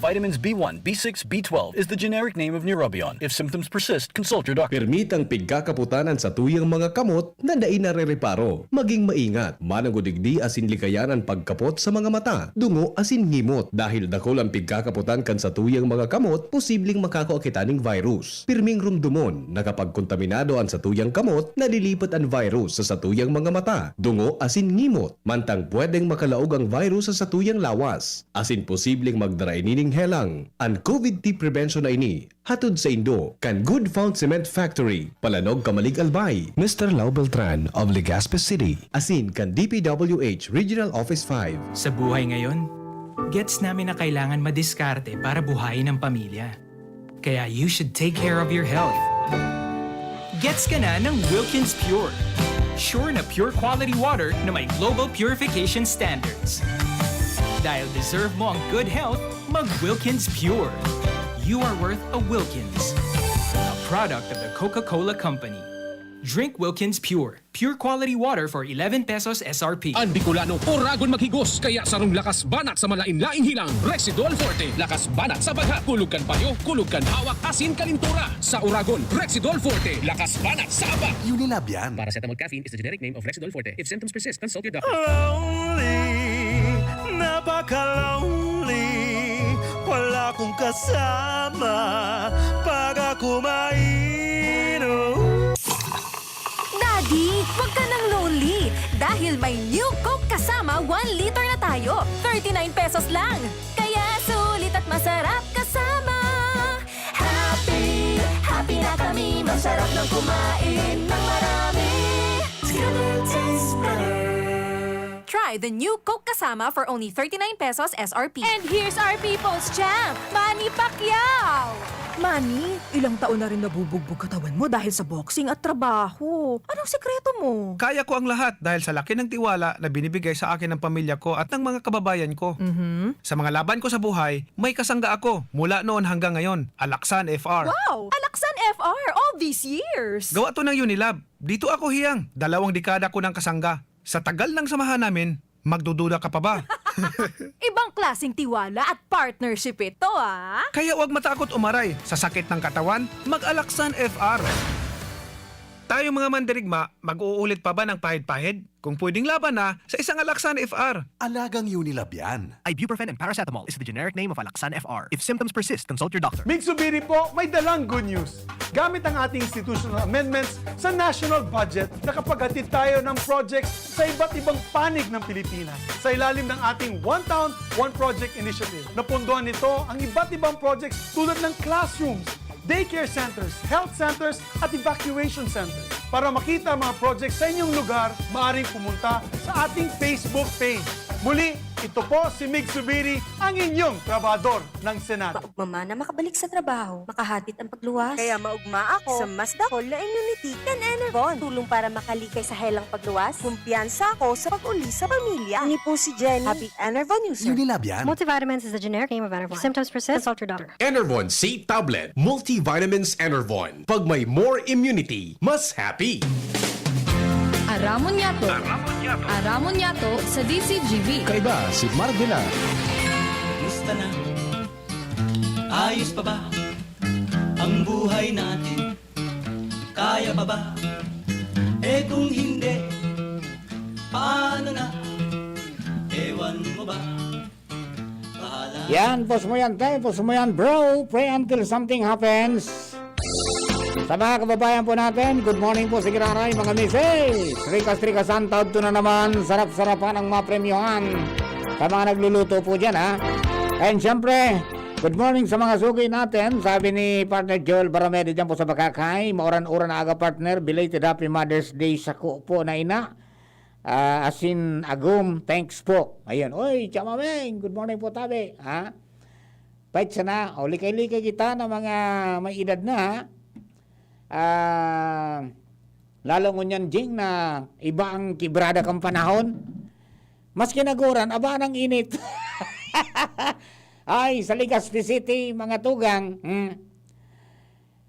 Vitamins B one, B six, B twelve is the generic name of Neurobion. If symptoms persist, consult your doctor. Pirmi tang pigkakapotan an satuyang mga kamot na dai narereparo. Maging maingat, mananggod digdi asin likayan an pagkapot sa mga mata, dungo asin ngimot, dahil dakul an pigkakapotan kan satuyang mga kamot, posibleng makakua kita ning virus. Pirming rumdomon na kapag kontaminado an satuyang kamot, nalilipat an virus sa satuyang mga mata, dungo asin ngimot, mantang pwedeng makalaog ang virus sa satuyang lawas, asin posibleng magdara ini ning helang. An COVID T prevention na ini, hatod saindo kan Good Found Cement Factory, Palanog, Camalig, Albay, Mister Lau Beltran of Legazpi City, asin kan D P W H Regional Office five. Sa buhay ngayon, gets namin na kailangan madiskarte para buhayin ang pamilya. Kaya you should take care of your health. Gets ka na ng Wilkins Pure. Sure na pure quality water na may global purification standards. Dahil deserve mo ang good health, mag Wilkins Pure. You are worth a Wilkins. A product of the Coca-Cola Company. Drink Wilkins Pure. Pure quality water for eleven pesos S R P. An Bicolano, oragon maghigos, kaya sarong lakas banat sa malain-laing hilang, Rexidol Forte. Lakas banat sa bagha, kulog kan payo, kulog kan hawak, asin kalintura. Sa oragon, Rexidol Forte. Lakas banat sa aba. Unilab yan. Paracetamol caffeine is the generic name of Rexidol Forte. If symptoms persist, consult your doctor. Lonely, napaka-lonely. Wala akong kasama pag ako mainom. Daddy, wag ka nang lonely dahil may new Coke Kasama one liter na tayo. Thirty-nine pesos lang. Kaya sulit at masarap kasama. Happy, happy na kami. Masarap nang kumain ng marami. Together tastes better. Try the new Coke Kasama for only thirty-nine pesos S R P. And here's our people's champ, Manny Pacquiao! Manny, ilang taon na rin nabubugbog katawan mo dahil sa boxing at trabaho. Anong sikreto mo? Kaya ko ang lahat dahil sa laki ng tiwala na binibigay sa akin ng pamilya ko at ng mga kababayan ko. Mhm. Sa mga laban ko sa buhay, may kasangga ako mula noon hanggang ngayon, Alaksan F R. Wow! Alaksan F R all these years! Gawa to ng Unilab. Dito ako hiyang, dalawang dekada ko nang kasangga. Sa tagal ng samahan namin, magdududa ka pa ba? Ibang klaseng tiwala at partnership ito, ah! Kaya huwag matakot umaray. Sa sakit ng katawan, mag-Alaksan F R. Tayong mga mandirigma, mag-uulit pa ba ng pahid-pahid? Kung pwedeng laban na, sa isang Alaksan F R. Alagang Unilab yan. Ibuprofen and paracetamol is the generic name of Alaksan F R. If symptoms persist, consult your doctor. Mig Zubiri po, may dalang good news. Gamit ang ating institutional amendments sa national budget, nakapaghatid tayo ng projects sa iba't ibang panig ng Pilipinas. Sa ilalim ng ating One Town, One Project Initiative, napondohan nito ang iba't ibang projects tulad ng classrooms, daycare centers, health centers, at evacuation centers. Para makita ang mga projects sa inyong lugar, maaaring pumunta sa ating Facebook page. Muli, ito po si Mig Zubiri, ang inyong trabahador ng Senado. Maugma man na makabalik sa trabaho, makahatid ang pagluwas. Kaya maugma ako sa mas dakul na immunity kan Enervon. Tulong para makalikay sa helang pagluwas. Kumpiyansa ako sa pag-uli sa pamilya. Ini po si Jenny. Happy Enervon user. Unilab yan. Multivitamins is the generic name of Enervon. If symptoms persist, consult your doctor. Enervon C Tablet, Multivitamins Enervon. Pag may more immunity, mas happy. Aramon Yato. Aramon Yato. Aramon Yato sa D Z G B. Kaiba si Mark Villar. Kumusta na? Ayos pa ba ang buhay natin? Kaya pa ba? Eh, kung hindi, paano na? Ewan mo ba? Bahala. Yan, pause mo yan, te. Pause mo yan, bro. Pray until something happens. Sa mga kababayan po natin, good morning po, sige, raray, mga misis. Rikas-rikasan, taod to na naman, sarap-sarapan ang mga premyohan. Sa mga nagluluto po dyan, ha? And siyempre, good morning sa mga suki natin. Sabi ni partner Joel Barameda diyan po sa Bakakay, "Mauran-uran na aga, partner. Belated happy Mother's Day sako po na ina." Ah, asin agom, thanks po. Ayun. Oy, Chamameng, good morning po, tabi. Ha? Pait sana. O, likay-likay kita na mga may edad na, ha? Ah, lalo ngunyan, Jing, na iba ang kibrada kan panahon. Maski naguran, aba, nang init. Ay, sa Legazpi City, mga tugang, hmm,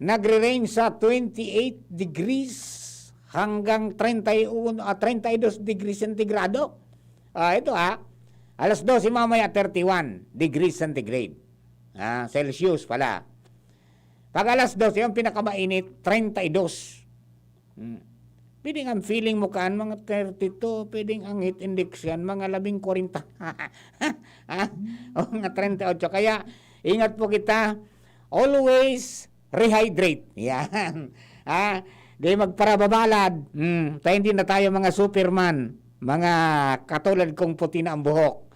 nagre-range sa twenty-eight degrees hanggang treinta y uno, ah, treinta y dos degrees sentigrado. Ah, ito, ah, alas dose mamaya, thirty-one degrees centigrade. Ah, Celsius pala. Pag alas dose, yung pinakamainit, treinta y dos. Hmm. Pwedeng ang feeling mo kan mga thirty-two, pwedeng ang heat index yan, mga labing kwarenta. Ha? O, mga treinta y ocho. Kaya, ingat po kita. Always rehydrate. Yan. Ha? Di magparababalad. Hmm. Tayo, hindi na tayo mga Superman. Mga katulad kong puti na ang buhok.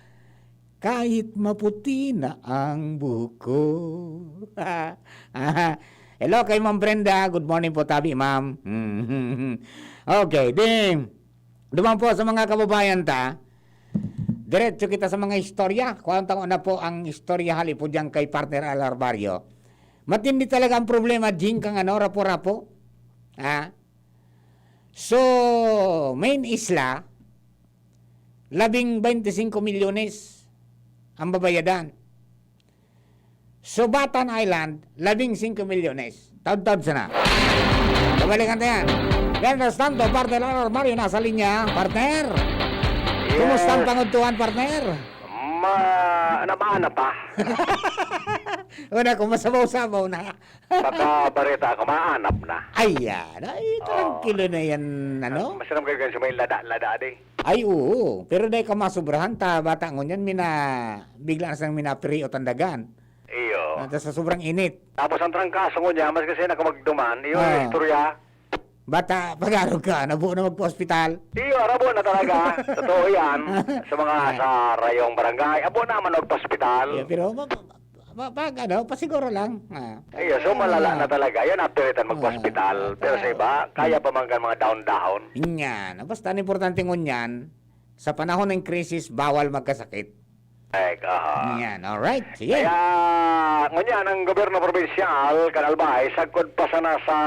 Kahit maputi na ang buhok ko. Aha. Hello kay Ma'am Brenda. Good morning po, tabi, ma'am. Okay, di, duman po sa mga kababayan ta. Diretso kita sa mga istorya. Kuwang tango na po ang istorya hali po diyan kay partner Alarbario. Matindi talaga ang problema, Jing, kang ano, rapo-rapo. Ha? So, main isla, labing baynte singko milyones ang babayadan. So, Batan Island, labing singko milyones. Taud-taud sana. Babalikan ta yan. Mientras tanto, partner Armando Mario nasa linya. Partner, kumusta ang Yes. pangudtuhan, partner? Ma-, namaana pa. Una ko, masabaw-sabaw na. Baka bareta ako, maanap na. Ayan. Ay, Oo. Tranquilo na yan, ano? Masiram kayo ganyan sa may lada-lada, di? Ay, oo. Pero dahil ka masubrahan ta, bata ngunyan, mina-, bigla na siyang minapiriot ang dagan. Iyo. Ah, tas sa sobrang init. Tapos ang trangkaso ngunyan, mas kasi nakamagduman, iyo, Ah. istorya. Bata, pag-arog ka, nabuo na magpa-ospital. Iyo, arabo na talaga. Totoo yan. Sa mga Ah. sa rayong barangay, abo naman magpa-ospital. Yeah, pero ma-, ma-, pag ano, pasiguro lang. Ah. Iyo, so malala Ah. na talaga. Yan, napilitan magpa-ospital. Ah. Pero sa iba, kaya pa man kan mga down-down. Yan. Basta ang importante ngunyan, sa panahon ng krisis, bawal magkasakit. Correct, aha. Yan, alright. Sige. Kaya, ngunyan, ang gobyerno probinsyal kan Albay, sagkod pa sana sa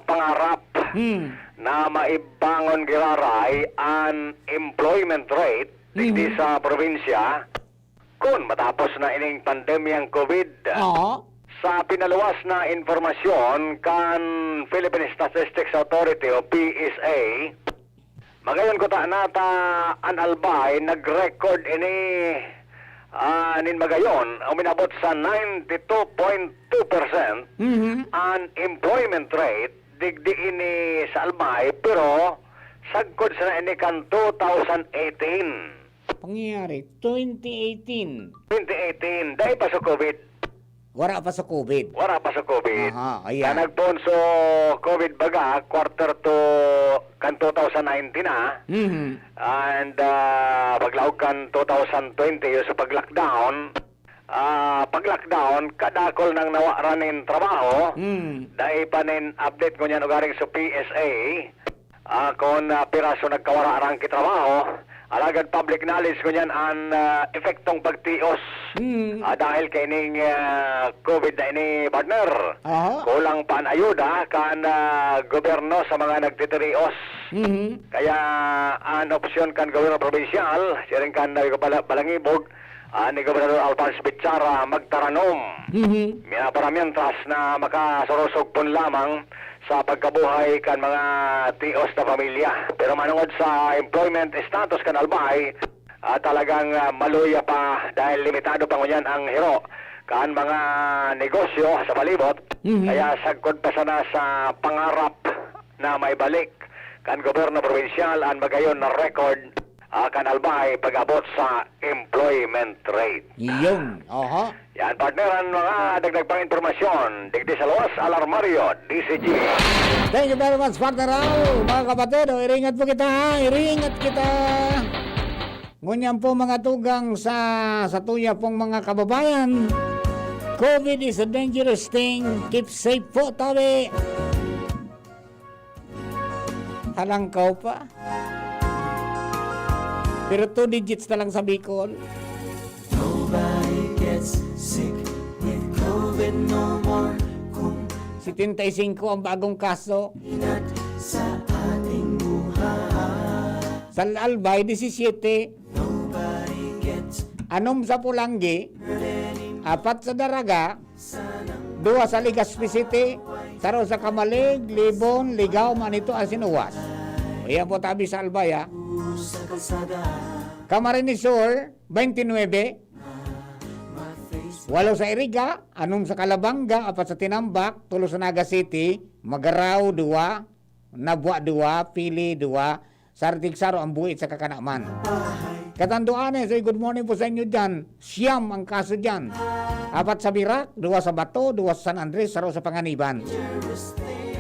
pangarap Hmm. na maibangon giraray an employment rate digdi Mhm. sa probinsya, kun matapos na ining pandemyang COVID. Oo. Sa pinaluwas na impormasyon kan Philippine Statistics Authority o P S A, magayon kuta nata an Albay nag-record ini, ah, nin magayon, uminabot sa ninety-two point two percent Mhm. an employment rate digdi ini sa Albay, pero sagkod sana ini kan two thousand eighteen. Pangyayari, twenty eighteen. Twenty eighteen, dai pa sa COVID. Wara pa sa COVID. Wara pa sa COVID. Aha, ayan. Na nagpoon sa COVID baga, quarter to kan two thousand nineteen, ah. Mhm. And, ah, paglaog kan two thousand twenty, yung sa pag-lockdown, ah, pag-lockdown, kadakol nang nawara nin trabaho, Mm. dai pa nin update ngunyan ugaring sa P S A. Ah, kun, ah, piraso nagkawara rang kitrabaho, alagad public knowledge ngunyan an, ah, epektong pagtios. Mm. Ah, dahil kaining, ah, COVID na ini, partner. Aha. Kulang pa an ayuda kan, ah, gobyerno sa mga nagtitirios. Mhm. Kaya an opsyon kan gobyerno probinsyal, siring kan Nueva Bala-, Balangibog, ah, ni Gobernador Alphonse Bichara magtaranom. Mhm. Mira, para mientras na makasurusog pon lamang sa pagkabuhay kan mga tios na pamilya. Pero manongod sa employment status kan Albay, ah, talagang, ah, maluya pa dahil limitado pa ngunyan ang hiro kan mga negosyo sa palibot. Mhm. Kaya sagkod pa sana sa pangarap na maibalik kan gobyerno probinsyal an magayon na record, ah, kan Albay pag-abot sa employment rate. Iyon. Oho. Yan, partner, ang mga dagdag pang impormasyon digdi sa luwas, Alarmario, D C G. Thank you very much, partner Raul. Mga kapatid, oh, iringat po kita, ha? Iringat kita. Ngunyan po, mga tugang, sa, sa tuya pong mga kababayan, COVID is a dangerous thing. Keep safe po, tabi. Halangkaw pa. Pero two digits na lang sa Bicol. Nobody gets sick with COVID no more. Kung setenta y cinco ang bagong kaso. Ingat sa ating buhay. Sa Albay, disisiyete. Nobody gets anom sa Pulanggi, apat sa Daraga, duwa sa Legazpi City, saro sa Camalig, Libon, Ligao, Manito, asin Uwas. Iyan po tabi sa Albay, ha? Camarines Sur, twenty-nine. Walo sa Iriga, anom sa Calabanga, apat sa Tinambac, tulo sa Naga City, Magarao, duwa, Nabua, duwa, Pili, duwa, Sartig, saro ang buhit sa kakanaman. Catanduanes, uy, good morning po sa inyo dyan. Siyam ang kaso dyan. Apat sa Virac, duwa sa Bato, duwa sa San Andres, saro sa Panganiban.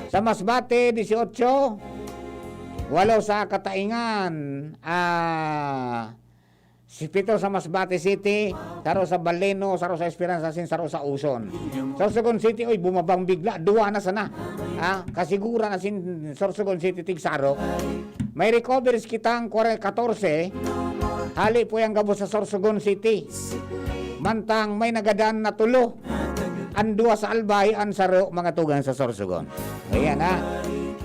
Sa Masbate, dieciocho, walo sa Kataingan, ah, si pito sa Masbate City, saro sa Baleno, saro sa Esperanza, asin saro sa Uson. Sorsogon City, oy, bumabang bigla, duwa na sana. Ah, kasiguran asin Sorsogon City, tigsaro. May recoveries kitang kware-, katorse, hali po yan gabos sa Sorsogon City. Mantang may nagadan na tulo. An duwa sa Albay, an saro, mga tugang, sa Sorsogon. Ayan, ha.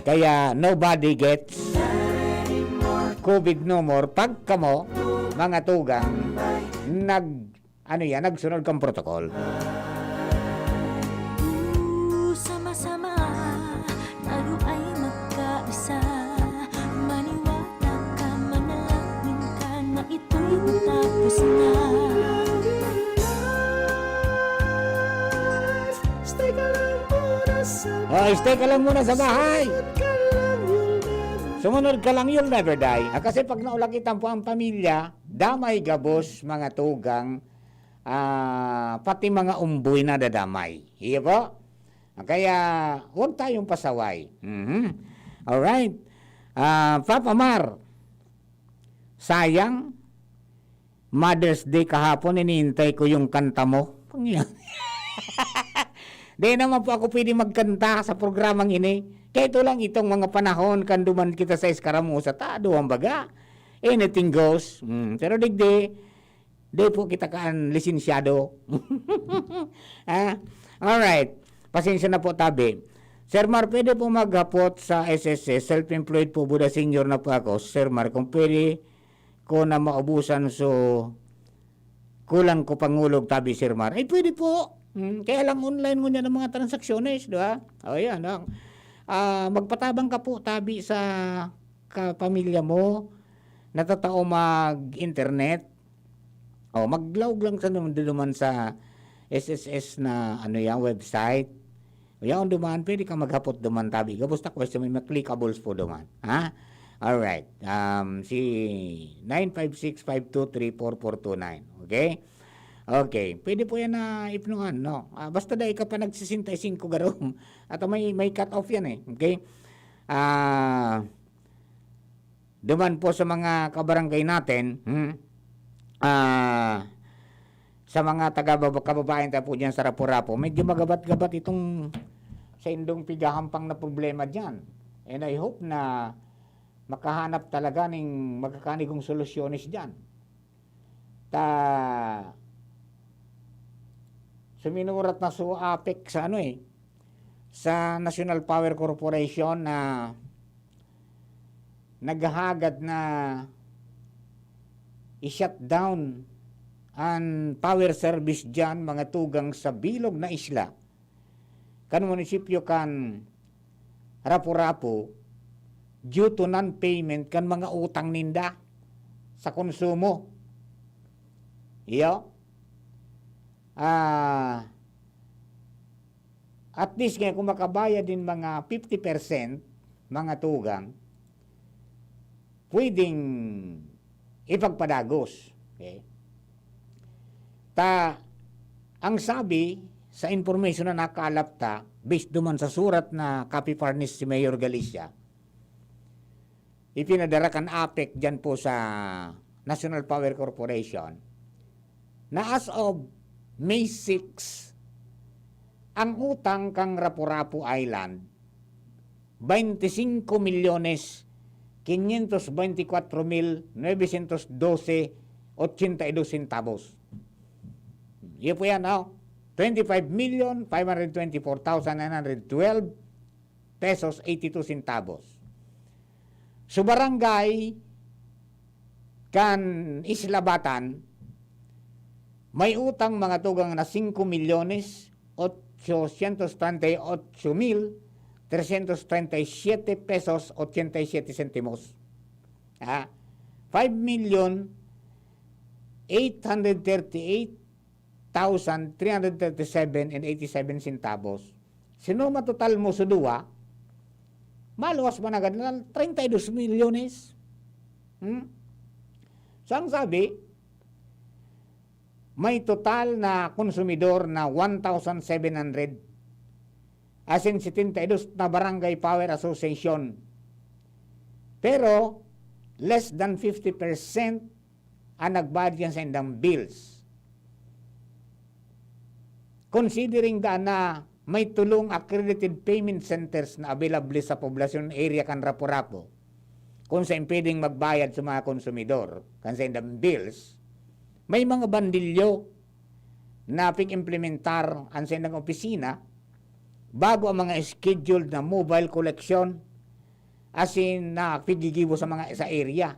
Kaya nobody gets COVID no more pag kamo, mga tugang, nag, ano yan, nagsunod kang protocol. Sama-sama tayo ay magkaisa. Maniwala ka, manalangin ka na ito'y matapos na. Stay ka lang muna sa bahay. Oh, stay ka lang muna sa bahay. Sumunod ka lang, you'll never die. Ah, kasi pag naulakitan po ang pamilya, damay gabos, mga tugang, ah, pati mga umboy nadadamay. Iyo po? Kaya, huwag tayong pasaway. Mhm. Alright. Ah, Papa Mar, sayang, Mother's Day kahapon, iniintay ko yung kanta mo. Pangyan. Di naman po ako pwede magkanta sa programang ini. Kaya ito lang itong mga panahon, kan duman kita sa Escaramuza, ta, duwang baga. Anything goes. Mm, pero digdi, di po kita kaan lisensyado. Ah, alright. Pasensya na po, tabi. Sir Mar, pwede po maghapot sa S S S? Self-employed po, Buda senior na po ako. Sir Mar, kung pwede ko na maubusan, so kulang ko pangulog, tabi, Sir Mar. Ay, pwede po. Hmm, kaya lang online ngunyan ang mga transaksyonez, di ba? O, yan, no? Ah, magpatabang ka po, tabi, sa kapamilya mo, natatao mag-internet. O, maglaog lang sa naman, duman sa S S S na, ano yan, website. O, yaon duman, pwede ka maghapot duman, tabi. Gabos ta question, may mga clickables po duman. Ha? Alright. Um, si nine five six five two three four four two nine. Okay? Okay. Pwede po yan na ipnuan, no? Ah, basta dai ka pa nag-sesenta y cinco garom. At may, may cut off yan eh. Okay? Ah, duman po sa mga kabarangay natin, hmm? Ah, sa mga taga baba-, kababayan tayo po dyan sa Rapu-Rapu, medyo magabat-gabat itong sa indong pigahampang na problema dyan. And I hope na makahanap talaga ning magkakanigong solusyones dyan. Ta, suminurat na so APEC sa ano eh, sa National Power Corporation na naghahagad na i-shutdown an power service diyan, mga tugang, sa bilog na isla kan munisipyo kan Rapu-Rapu due to non-payment kan mga utang ninda sa konsumo. Iyo? Ah, at least nga kung makabayad din mga fifty percent, mga tugang, pwedeng ipagpadagos. Okay? Ta, ang sabi sa information na nakalap ta, based duman sa surat na copy furnish si Mayor Galicia, ipinadara kan APEC dyan po sa National Power Corporation, na as of May six, ang utang kan Rapu-Rapu Island, veinticinco milyones, quinientos veinticuatro mil novecientos doce, ochenta y dos centavos. Iyo po yan, oh. Twenty-five million five hundred twenty-four thousand nine hundred twelve pesos eighty-two centavos. Sa barangay kan Isla Batan, may utang mga tugang na singko milyones, ochocientos treinta y ocho mil trescientos treinta y siete pesos ochenta y siete centimos. Ah, five million eight hundred thirty-eight thousand three hundred thirty-seven and eighty-seven centavos. Sinuma total mo sa duwa, maluwas man agad na treinta y dos milyones. Hmm? So, ang sabi, may total na konsumidor na one thousand seven hundred, as in, setenta y dos na Barangay Power Association. Pero, less than fifty percent ang nagbayad kan saindang bills. Considering da na may tolong accredited payment centers na available sa poblasyon area kan Rapu-Rapu, kung sain pwedeng magbayad sa mga konsumidor kan saindang bills, may mga bandilyo na pig-implementar ang saindang opisina bago ang mga scheduled na mobile collection, as in, na pigigibo sa mga, sa area.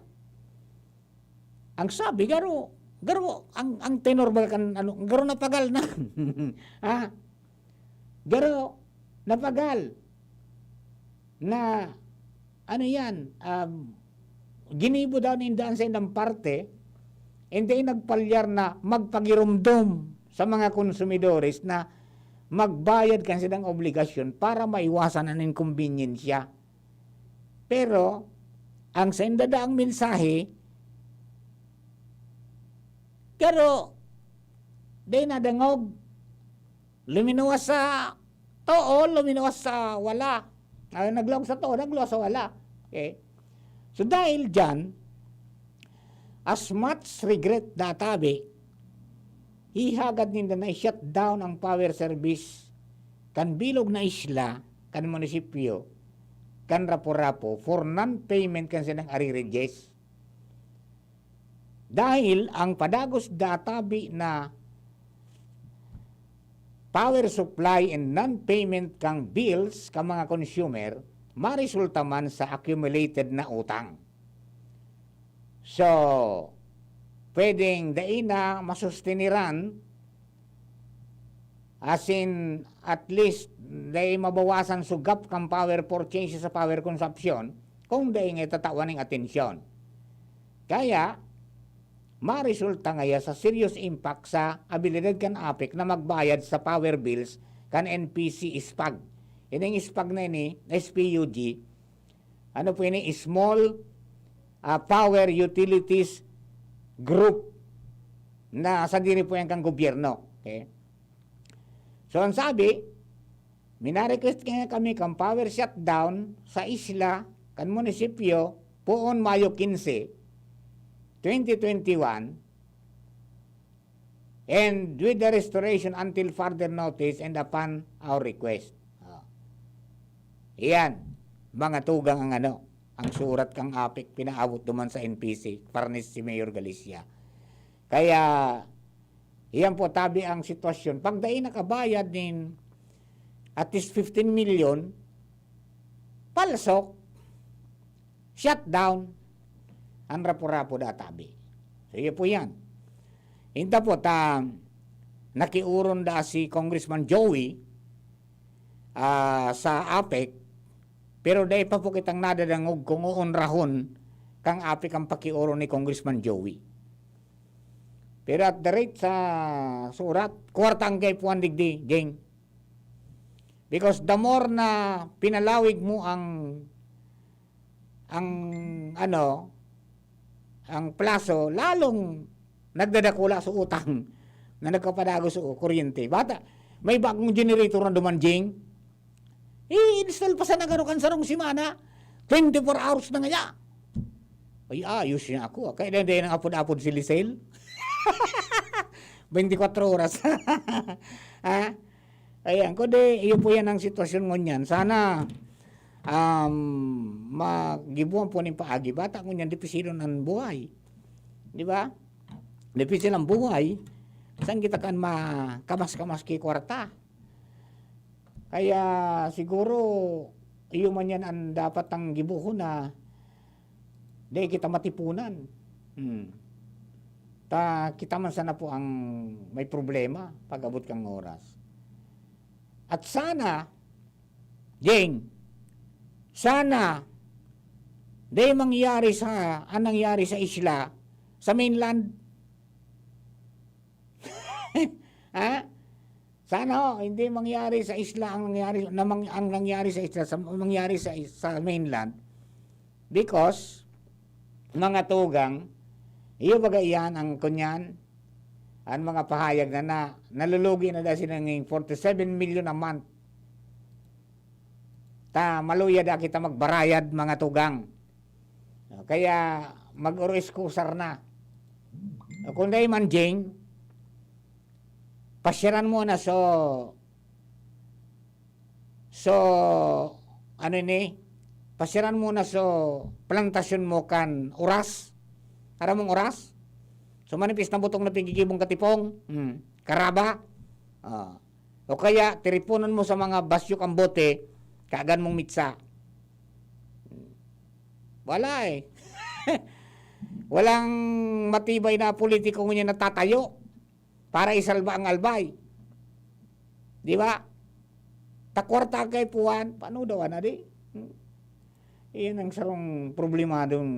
Ang sabi, garo, garo, ang, ang tenor ba kan, ano, garo napagal na. Ha? Garo napagal na, ano yan, um, ginibo daw ninda an saindang parte, hindi nagpalyar na magpagiromdom sa mga konsumidores na magbayad kan saindang obligasyon para maiwasan an inkombinyensya. Pero, ang sainda daang mensahe, pero, dai nadangog, luminuwas sa too, luminuwas sa wala. Ah, naglaog sa too, nagluwas sa wala. Okay? So, dahil dyan, as much regret na tabi, hihagad ninda na i-shut down ang power service kan bilog na isla, kan munisipyo, kan Rapu-Rapu, for non-payment kan saindang arrearages. Dahil ang padagos da tabi na power supply and non-payment kan bills kan mga consumer, maresulta man sa accumulated na utang. So, pwedeng dai na masusteniran, as in, at least, dai mabawasan so gap kan power purchase sa power consumption kung dai nga itatawan ning atensyon. Kaya, maresulta ngaya sa serious impact sa abilidad kan APEC na magbayad sa power bills kan N P C SPUG. Ining SPUG na ini, S P U G, ano po ini, Small, ah, Power Utilities Group, na sadiri po yan kan gobyerno. Okay? So, ang sabi, mina-request kaya kami kan power shutdown sa isla, kan munisipyo, poon Mayo quince, twenty twenty-one, and with the restoration until further notice and upon our request. Ah. Iyan, mga tugang ang ano, ang surat kang APEC, pinaabot duman sa N P C, para ni si Mayor Galicia. Kaya, iyan po, tabi ang sitwasyon. Pag dai nakabayad nin at least fifteen million, palsok, shutdown, ang Rapu-Rapu da tabi. So, iyo po yan. Inta po, ta, nakiuron da si Congressman Joey, ah, sa APEC, pero dai pa po kitang nadadangog kung oonrahon kang APEC ang pakiuron ni Congressman Joey. Pero at the rate sa surat, kwarta ang kaipuhan digdi, Jing. Because the more na pinalawig mo ang, ang, ano, ang plaso, lalong nagdadakula sa utang na nagkapadagos sa kuryente. Bata, may bagong generator na duman, Jing. I-install pa sana garo kan sarong semana. Twenty-four hours na ngaya. Ay, ayos niya ako, ah. Kaya dai nang apod-apod si Lisel. Twenty-four oras. Ha? Ayan, kundi iyo po yan ang sitwasyon ngunyan. Sana, um, magibuan po nin paagi. Bata ngunyan, dipisilon an buhay. Di ba? Dipisil ang buhay. Saan kita kan makamas-kamas ki kwarta? Kaya siguro, iyo man yan ang dapat ang gibohon na dai kita matipunan. Hmm. Ta kita man sana po ang may problema pag-abot kang oras. At sana, Jing, sana, dai mangyari sa, ang nangyari sa isla, sa mainland. Ha? Sana ho, hindi mangyari sa isla ang nangyari, na mang-, ang nangyari sa isla, sa, mangyari sa, sa mainland. Because, mga tugang, iyo baga iyan ang kunyan, ang mga pahayag na, na nalulugi na dahil sila ng forty-seven million a month. Ta, maluya da kita magbarayad, mga tugang. Kaya, mag-oro-excusar na. Kung dai man, Jing, pasyaran mo na so, so, ano ini? Pasyaran mo na so, plantasyon mo kan oras. Aram mong oras? So, manipis na butong na pigigibong katipong. Hmm. Karaba. Ah. O kaya, tiriponon mo sa mga basyo kan bote, kagan mong mitsa. Wala eh. Walang matibay na politiko ngunyan natatayo para isalba ang Albay. Di ba? Takwarta kay Puan, paano daw na di? Hmm. Iyan ang sarong problemadong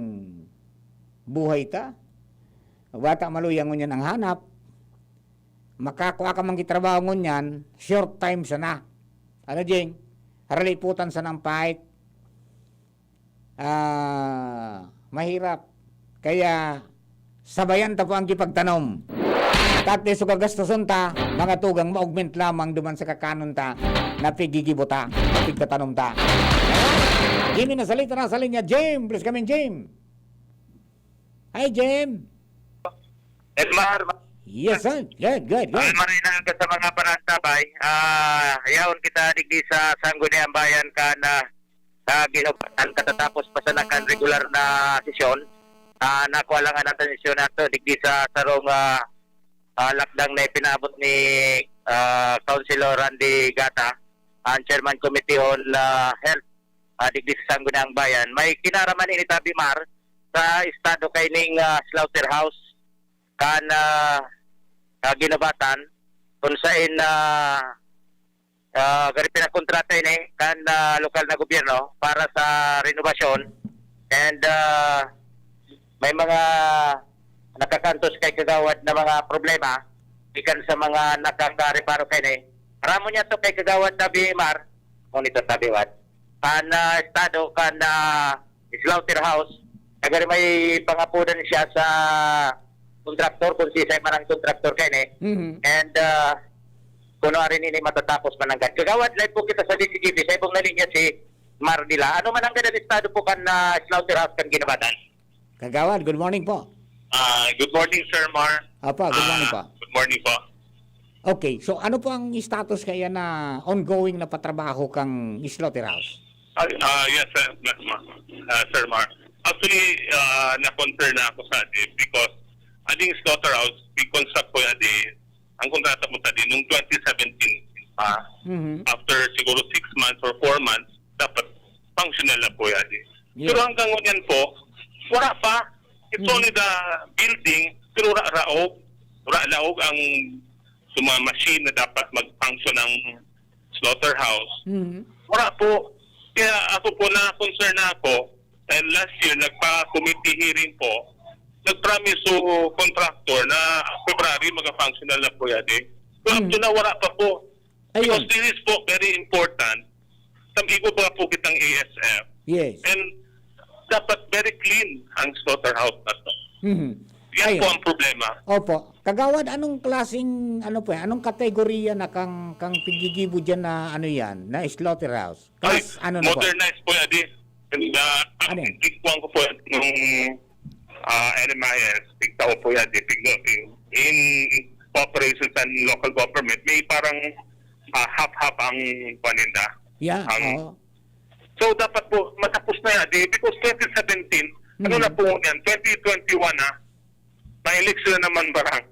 buhay ta. Bata maluya ngunyan ang hanap. Makakua ka man ki trabaho ngunyan, short time sana. Ano, Jing? Haraliputan sana ang pait. Ah, mahirap. Kaya, sabayan ta po ang kipagtanom. Tat so gagastoson ta, mga tugang, ma-augment lamang duman sa kakanon ta, na pigigibo ta, na pigtatanom ta. Jimmy na salita na sa linya, Jim. Please come in, Jim. Hi, Jim. Edmar, Yes, sir. Good, good, good. Almaray na ka sa mga parantabay. Ah, yaon kita digdi sa Sangguniang Bayan kan, ah, sa Ginobatan katatapos pa sana kan regular na sesyon. Ah, nakuha lang ang atensyon nato digdi sa sarong, ah, ah, lakdang na ipinaabot ni, ah, Councilor Randy Gata, ang Chairman Committee on, ah, Health, ah, digdi sa Sangguniang Bayan. May kinaraman ini, Tabi Mar, sa estado kaining, ah, slaughterhouse kan, ah, ah, Ginobatan, kung sain, ah, ah, gari pinakontrata ini kan, ah, lokal na gobyerno para sa renobasyon. And, ah, may mga nakakantos kay Kagawad na mga problema gikan sa mga nakakareparo kaini. Aram mo niya to kay Kagawad Tabi Mar, kung ito Tabi Wad. Kan, ah, estado, kan, ah, slaughterhouse, nagari may pangapodan siya sa kontraktor, kung sisay man ang kontraktor kaini. Mhm. And, ah, kunwari nini matatapos mananggad. Kagawad, live po kita sa D Z T V. Sa ibong na linya si Mar nila. Ano man ang ganang estado po kan, ah, slaughterhouse kan Ginobatan? Kagawad, good morning po. Ah, good morning, Sir Mar. Opo, good morning Ah, po. Good morning po. Okay, so ano po ang status kaya na ongoing na patrabaho kang slaughterhouse? Ah, ah, yes, sir. Ma-, ma-, ah, Sir Mar. Actually, ah, na-concern na ako sa adi because ading slaughterhouse, big construct ko adi, ang kontrata mo sa adi nung twenty seventeen pa. Mhm. After siguro six months or four months, dapat functional na po adi. Yeah. Pero hanggang ngunyan po, wala pa. It's Mhm. only the building, pero wala raog. Wala laog ang sa mga machine na dapat mag-function ang slaughterhouse. Mhm. Wala po. Kaya ako po, na-concern na ako. And last year, nagpa-committee hearing po. Nag-promise so contractor na February, mag-functional na po yan eh. So, up to Mhm. now, wala pa po. Ayun. Because this is po very important. Sa igo pa po kitang A S F. Yes. And dapat very clean ang slaughterhouse na to. Mhm. Yan Ayun. po ang problema. Opo. Kagawad, anong klaseng, ano po yan, anong kategorya na kang, kang pigigibo dyan na, ano yan, na slaughterhouse? Ay, Class, ano na po? Modernized po yan, di. And, uh, Ano yan? Tikwan ko po yan nung ah, N M I S, tig tao po yan, di, tig-, in, in cooperation sa local government, may parang, ah, half-half ang paninda. Yeah, Ang oo. So, dapat po, matapos na yan. Di, because twenty seventeen, ano Mm. na po yan? Twenty twenty-one na. Na-election na naman barang.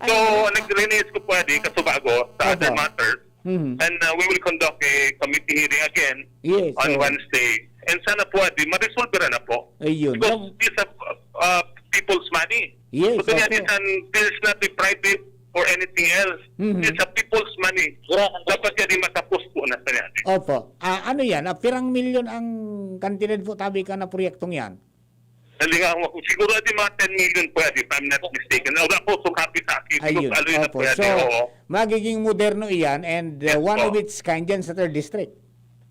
So, Ano? nag-release ko po yan, di, kasubago sa other Opo. matters. Mhm. And, uh, we will conduct a committee hearing again Yes, on so Wednesday. And sana po, di, ma-resolve na po. Ayun. Because Yung these are, uh, people's money. Yes, So, kanya opo. this, and this is not a private or anything else. Mhm. It's a people's money. Correct. Dapat yan, di, matapos po na sana. Opo. Ah, ano yan? Ah, pirang milyon ang kantidad po tabi ka na proyektong yan? Nalingaw ako. Siguro, di, mga ten million po yan, if I'm not mistaken. Wala po, so happy sa akin. Ayun. Siguro, ano yun na Opo. po yan, So, eh, oo. magiging moderno iyan and, uh, Yes one po. of its kind dyan sa third district.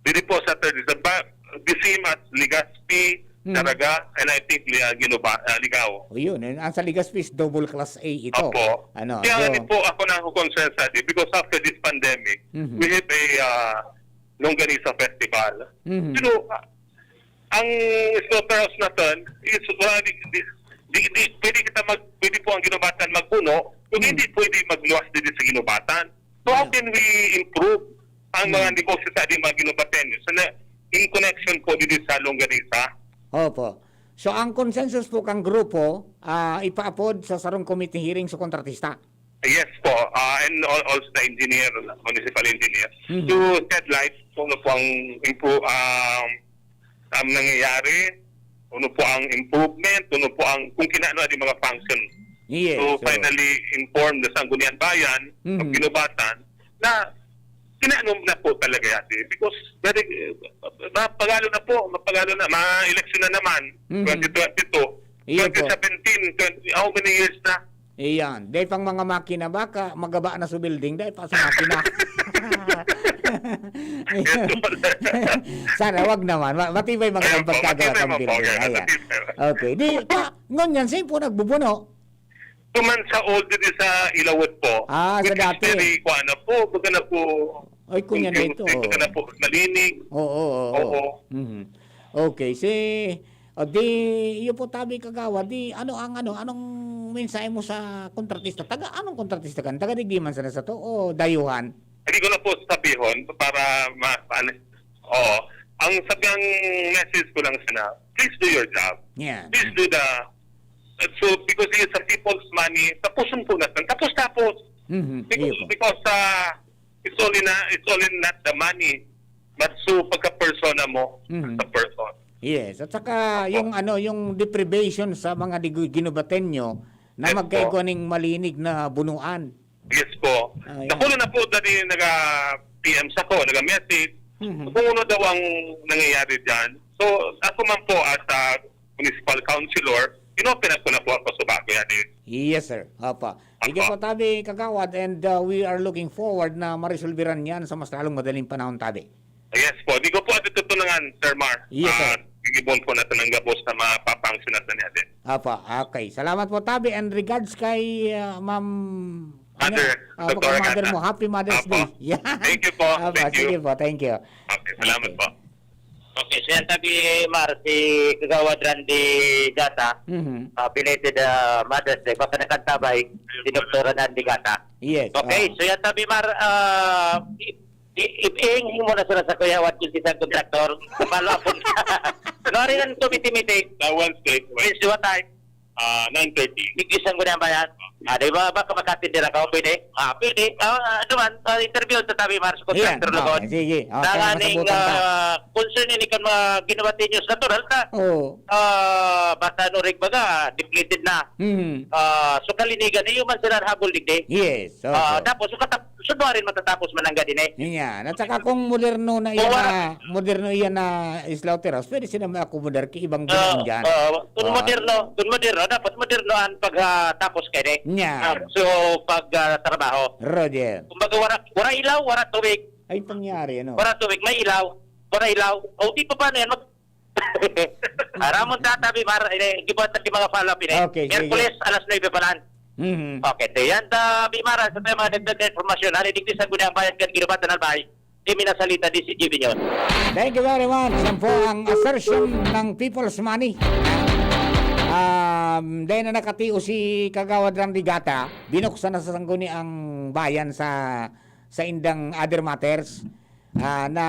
Dili po sa third district. Ba, the same as Legazpi, Mhm. Daraga, and I think, Li-, ah, Ginuba-, ah, Ligao. O yun, eh, ang sa Legazpi is double class A ito. Opo. Ano, Kaya nga so din po ako na concern sa di, because after this pandemic, Mhm. we have a, ah, Longganisa Festival. Mhm. Pero, ah, ang slaughterhouse natin is wala, di, di, di, di, pwede kita mag, pwede po ang Ginubatan magpuno, kung Mhm. hindi pwede magluwas dito sa Ginubatan. So, how Yeah. can we improve ang mga Mhm. negosyo sa ating mga Ginubateños na in connection po dito sa Longganisa? Opo. So, ang consensus po kang grupo, ah, ipaapod sa sarong committee hearing sa kontratista? Yes po. Ah, and al-, also the engineer, municipal engineer, Mhm. to shed light kung ano po ang impo-, um, ang nangyayari, ano po ang improvement, ano po ang, kung kinano ang mga function. Yes, So, so finally informed na Sangguniang Bayan, Mhm. ang Ginubatan, na kinano na po talaga yan. Eh. Because, very, eh, mapagalo na po, mapagalo na, ma-election na naman, Mhm. twenty twenty-two, Iyo po. twenty seventeen, twenty, how many years na? Iyan. Dai pang mga makina baka, magaba na sa building, dai pa sa makina. Yes, po. Sana wag naman. Ma-, matibay mga Ayun ang po, pagkagawa matibay ng man po, building. okay, Ayan. matibay. Okay. Di, pa, ngunyan, saan po nagbubuno? Tuman sa old din sa Ilawod po. Ah, sa Which is dati. very, kuha na po, baga na po, Ay, kunya na ito. Baga na po, malinig. Oo, oo, oo. Oo. Mhm. Okay, si, o di, iyo po tabi kagawa, di, ano ang ano, anong mensahe mo sa kontratista? Taga, anong kontratista ka? Taga digdi man sana sa to o dayuhan? Hindi ko na po sabihon para ma-, ano, oo. Ang sabi, ang message ko lang sana, please do your job. Yeah. Please do the, so, because it's a people's money, tapusun po natin. Tapos, tapos. Mhm, Because, iyo po. because, ah, it's only na, it's only not the money, but so, pagka-persona mo, Mhm. as a person. Yes, at saka Opo. yung ano, yung deprivation sa mga digu-, Ginubateño na Yes po. magkaigwa ning malinig na bunuan. Yes po. Ah, yan. Nakulo na po dati naga-P M sa ko, naga-message. Mhm. Kung ano daw ang nangyayari dyan. So, ako man po as a municipal councilor, inopen up ko na po ako sa bago yan eh. Yes, sir. Opo. Sige Opo. po, tabi, kagawad, and, uh, we are looking forward na maresolbiran yan sa mas lalong madaling panahon, tabi. Yes po. Di ko po ito tutunangan, Sir Mar. Yes, sir. Ah, gigibon po natin ang gabos na mapapansin natin natin. Opo, okay. Salamat po, tabi, and regards kay, uh, Ma'am, ano, Mother, uh, Doctor kay mother Agata. mo. Happy Mother's Opo. Day. Yeah. Thank you po. Opo, Thank you. sige po. Thank you. Okay, salamat Okay. po. Okay, so yan tabi, Mar, si Kagawad Randy Gata, Mhm. ah, belated, ah, Mother's Day. Baka nakantabay, si Doktor Randy Gata. Yes, Okay, oo. so yan tabi, Mar, ah, i-, i-, iingin mo na sila sa Kuya Watkins, isang kontraktor. Follow up. Nari ng committee meeting. Sa Wednesday. Wednesday, what time? Ah, nine thirty. Igisan ko na yan, bayan. Ah, di ba, baka makatindi na ka, pwede? Ah, pwede. Ah, ah, ano man, ah, interview sa tabi, Mars, Ayan. contractor Ah, lugod. sige. Ah, Sa kaya nganing, masabutan ka. ah, concern ini kan mga Ginubateños, natural ta. Oo. Ah, basta ano, rig baga, depleted na. Mhm. Ah, so, kalinigan, iyo man sila habol, digdi. Yes, Ah, opo. tapos, so, katap-, Sudwarin matatapos man ang gadi ni. Yan. At saka kung moderno na Kung iyan wala na, moderno iyan na slaughterhouse, pwede sila ma-accommodar ki ibang Oo, bunuan dyan. oo. Kung Oo. moderno, kung moderno, dapat moderno ang pagtapos kay ni. Yan. Ah, so, pag, ah, trabaho. Roger. Kumbaga, wala, wala ilaw, wala tubig. Ay, pangyari, ano? Wala tubig, may ilaw. Wala ilaw. O, di pa paano yan? Mag-, Aramon ta, tabi, Mar, ini, gibuhat ta ki mga follow-up ini. Okay, sige. Miyerkules, alas nuebe pa lang. Mhm. Okay, te, yan, tabi, Mar, sa tayo mga dagdag na impormasyon, hali digdi sa Gunang Bayan kan Ginubatan, Albay. Minasalita, this is Jimmy Nyon. Thank you very much. Yan po ang assertion ng people's money. Um, dahil na nakatios si Kagawad Randy Gata, binuksan na sa sangguni ang bayan sa sa indang other matters, ah, na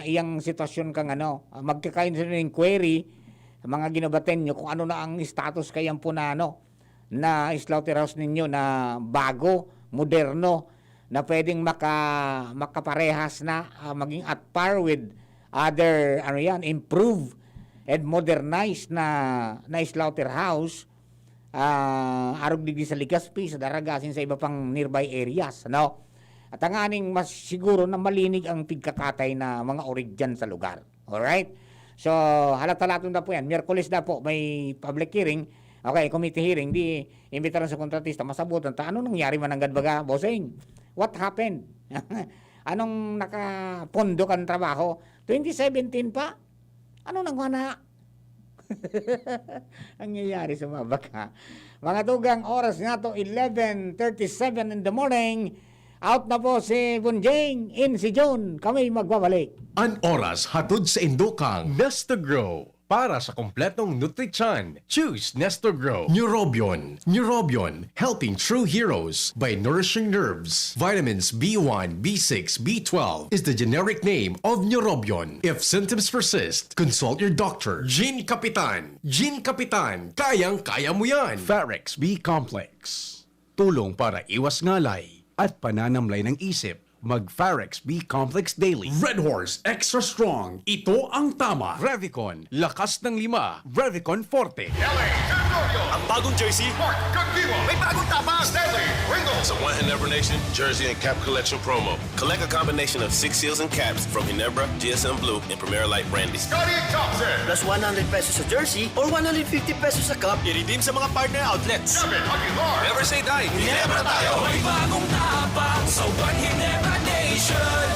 iyang sitwasyon kang ano, ah, magkakaroon sila ng inquiry, mga ginabaten nyo kung ano na ang status kayan po na ano, na slaughterhouse ninyo na bago, moderno, na pwedeng maka, makaparehas na, ah, maging at par with other, ano yan, improved and modernized na, na slaughterhouse, ah, arog digdi sa Legazpi, sa Daraga, asin sa iba pang nearby areas, no? At tanganing mas siguro na malinig ang pigkakatay na mga orig dyan sa lugar. Alright? So, halat-halaton na po yan. Miyerkules na po, may public hearing. Okay, committee hearing. Di, imbitaran sa kontratista, masabutan ta. Ano nangyari mananggad baga, bossing? What happened? Anong nakapondo kan trabaho? Twenty seventeen pa? Ano nang wana? Ang nangyayari sa mga baka? Mga tugang, oras na to, eleven thirty-seven in the morning. Out na po si Bunjing, in si Jun. Kami magbabalik. An oras hatod sa indukang Nestogro para sa kompletong nutrisyon. Choose Nestogro. Neurobion. Neurobion, helping true heroes by nourishing nerves. Vitamins B one, B six, B twelve is the generic name of Neurobion. If symptoms persist, consult your doctor. Gene Kapitan. Gene Kapitan. Kayang-kaya mo yan. Farex B Complex. Tulong para iwas ngalay at pananamlay ng isip. Mag Farex B Complex Daily. Red Horse Extra Strong. Ito ang tama. Revicon. Lakas ng lima. Revicon Forte. L A Territorio. Ang bagong jersey, Mark Kagdiwa. May bagong tapang. Stanley Ringo. Sa One Hinebra Nation Jersey and Cap Collection Promo. Collect a combination of six seals and caps from Hinebra, G S M Blue, and Primera Light Brandy. Scotty Thompson. Plus one hundred pesos sa jersey or one hundred fifty pesos sa cup i-redeem sa mga partner outlets. Kevin Aguilar. Never say die. Hinebra tayo. May bagong tapang sa One Hinebra Nation.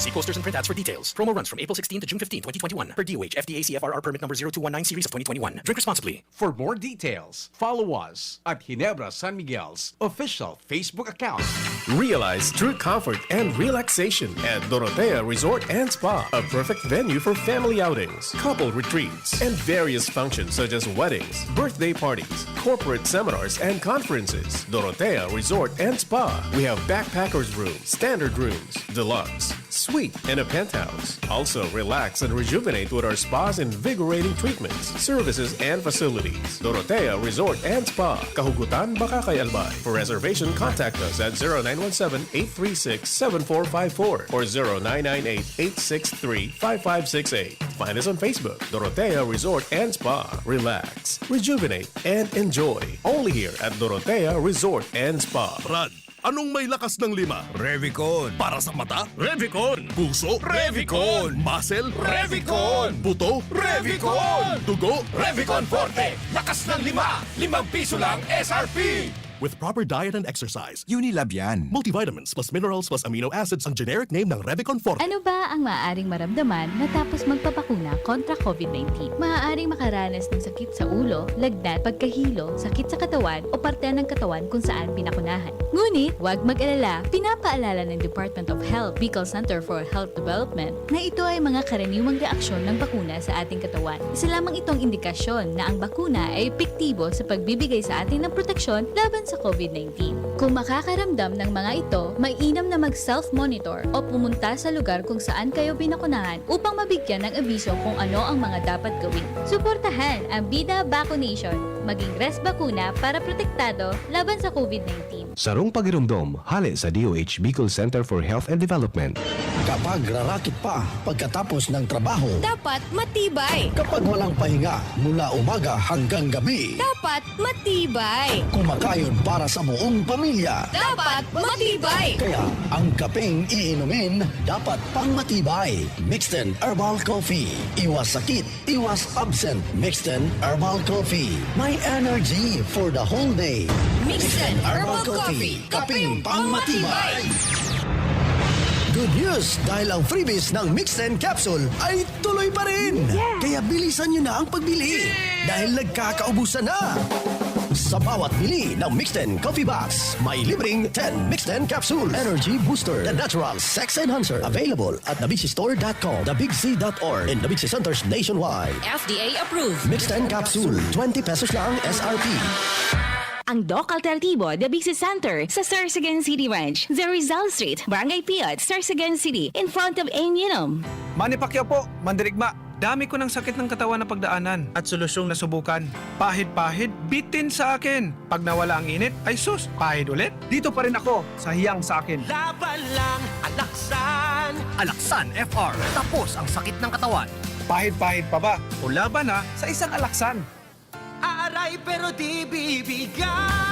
See posters and printouts for details. Promo runs from April sixteen to June fifteen, twenty twenty-one. Per D O H F D A C F R R permit number zero two one nine series of twenty twenty-one. Drink responsibly. For more details, follow us at Hinebra San Miguel's official Facebook account. Realize true comfort and relaxation at Dorotea Resort and Spa, a perfect venue for family outings, couple retreats, and various functions such as weddings, birthday parties, corporate seminars, and conferences. Dorotea Resort and Spa. We have backpackers room, standard rooms, deluxe, suite, and a penthouse. Also, relax and rejuvenate with our spa's invigorating treatments, services, and facilities. Dorotea Resort and Spa, Kahugutan, Bacacay, Albay. For reservation, contact us at zero nine one seven, eight three six, seven four five four or zero nine nine eight, eight six three, five five six eight. Find us on Facebook, Dorotea Resort and Spa. Relax, rejuvenate, and enjoy. Only here at Dorotea Resort and Spa. Brad, anong may lakas ng lima? Revicon. Para sa mata? Revicon. Puso? Revicon. Muscle? Revicon. Buto? Revicon. Dugo? Revicon Forte. Lakas ng lima. Limang piso lang S R P. With proper diet and exercise, Unilab yan. Multivitamins plus minerals plus amino acids ang generic name ng Revicon Forte. Ano ba ang maaaring maramdaman matapos magpabakuna kontra COVID nineteen? Maaaring makaranas ng sakit sa ulo, lagnat, pagkahilo, sakit sa katawan o parte ng katawan kung saan pinakunahan. Ngunit, huwag mag-alala, pinapaalala ng Department of Health, Bicol Center for Health Development, na ito ay mga karaniwang reaksyon ng bakuna sa ating katawan. Isa lamang itong indikasyon na ang bakuna ay epektibo sa pagbibigay sa atin ng proteksyon laban sa COVID nineteen. Kung makakaramdam ng mga ito, mainam na mag-self-monitor o pumunta sa lugar kung saan kayo binakunahan upang mabigyan ng abiso kung ano ang mga dapat gawin. Suportahan ang Bida Vaccination. Maging Res Bakuna para protektado laban sa COVID nineteen. Sarong pagiromdom, hale sa D O H Bicol Center for Health and Development. Kapag rarakit pa pagkatapos ng trabaho, Dapat matibay. Kapag walang pahinga mula umaga hanggang gabi, Dapat matibay. Kumakayod para sa buong pamilya. Dapat matibay. Kaya ang kapeng iinumin dapat pang matibay. Mixten Herbal Coffee. Iwas sakit, iwas absent. Mixten Herbal Coffee. May energy for the whole day. Mixten Herbal Coffee. Kapeng pang matibay. Good news! Dahil ang freebies ng Mixten Capsule ay tuloy pa rin! Kaya bilisan nyo na ang pagbili! Dahil nagkakaubusan na! Sa bawat bili ng Mixten Coffee Box, may libreng ten Mixten Capsule Energy Booster, the natural sex enhancer. Available at the big c store dot com, the big c dot org, and the Big C Centers nationwide. F D A approved. Mixten Capsule, twenty pesos lang S R P. Ang Doc Alternativo Dabici Center sa Sorsogon City Ranch, the Rizal Street, Barangay Piot, Sorsogon City, in front of Ain Yinum. Manny Pacquiao po, mandirigma. Dami ko ng sakit ng katawan na pagdaanan at solusyong nasubukan. Pahid-pahid, bitin sa akin. Pag nawala ang init, ay sus, pahid ulit. Dito pa rin ako sa hiyang sa akin. Laban lang, alaksan. Alaksan F R, tapos ang sakit ng katawan. Pahid-pahid pa ba? O laban na sa isang alaksan. Aaray pero di bibigay.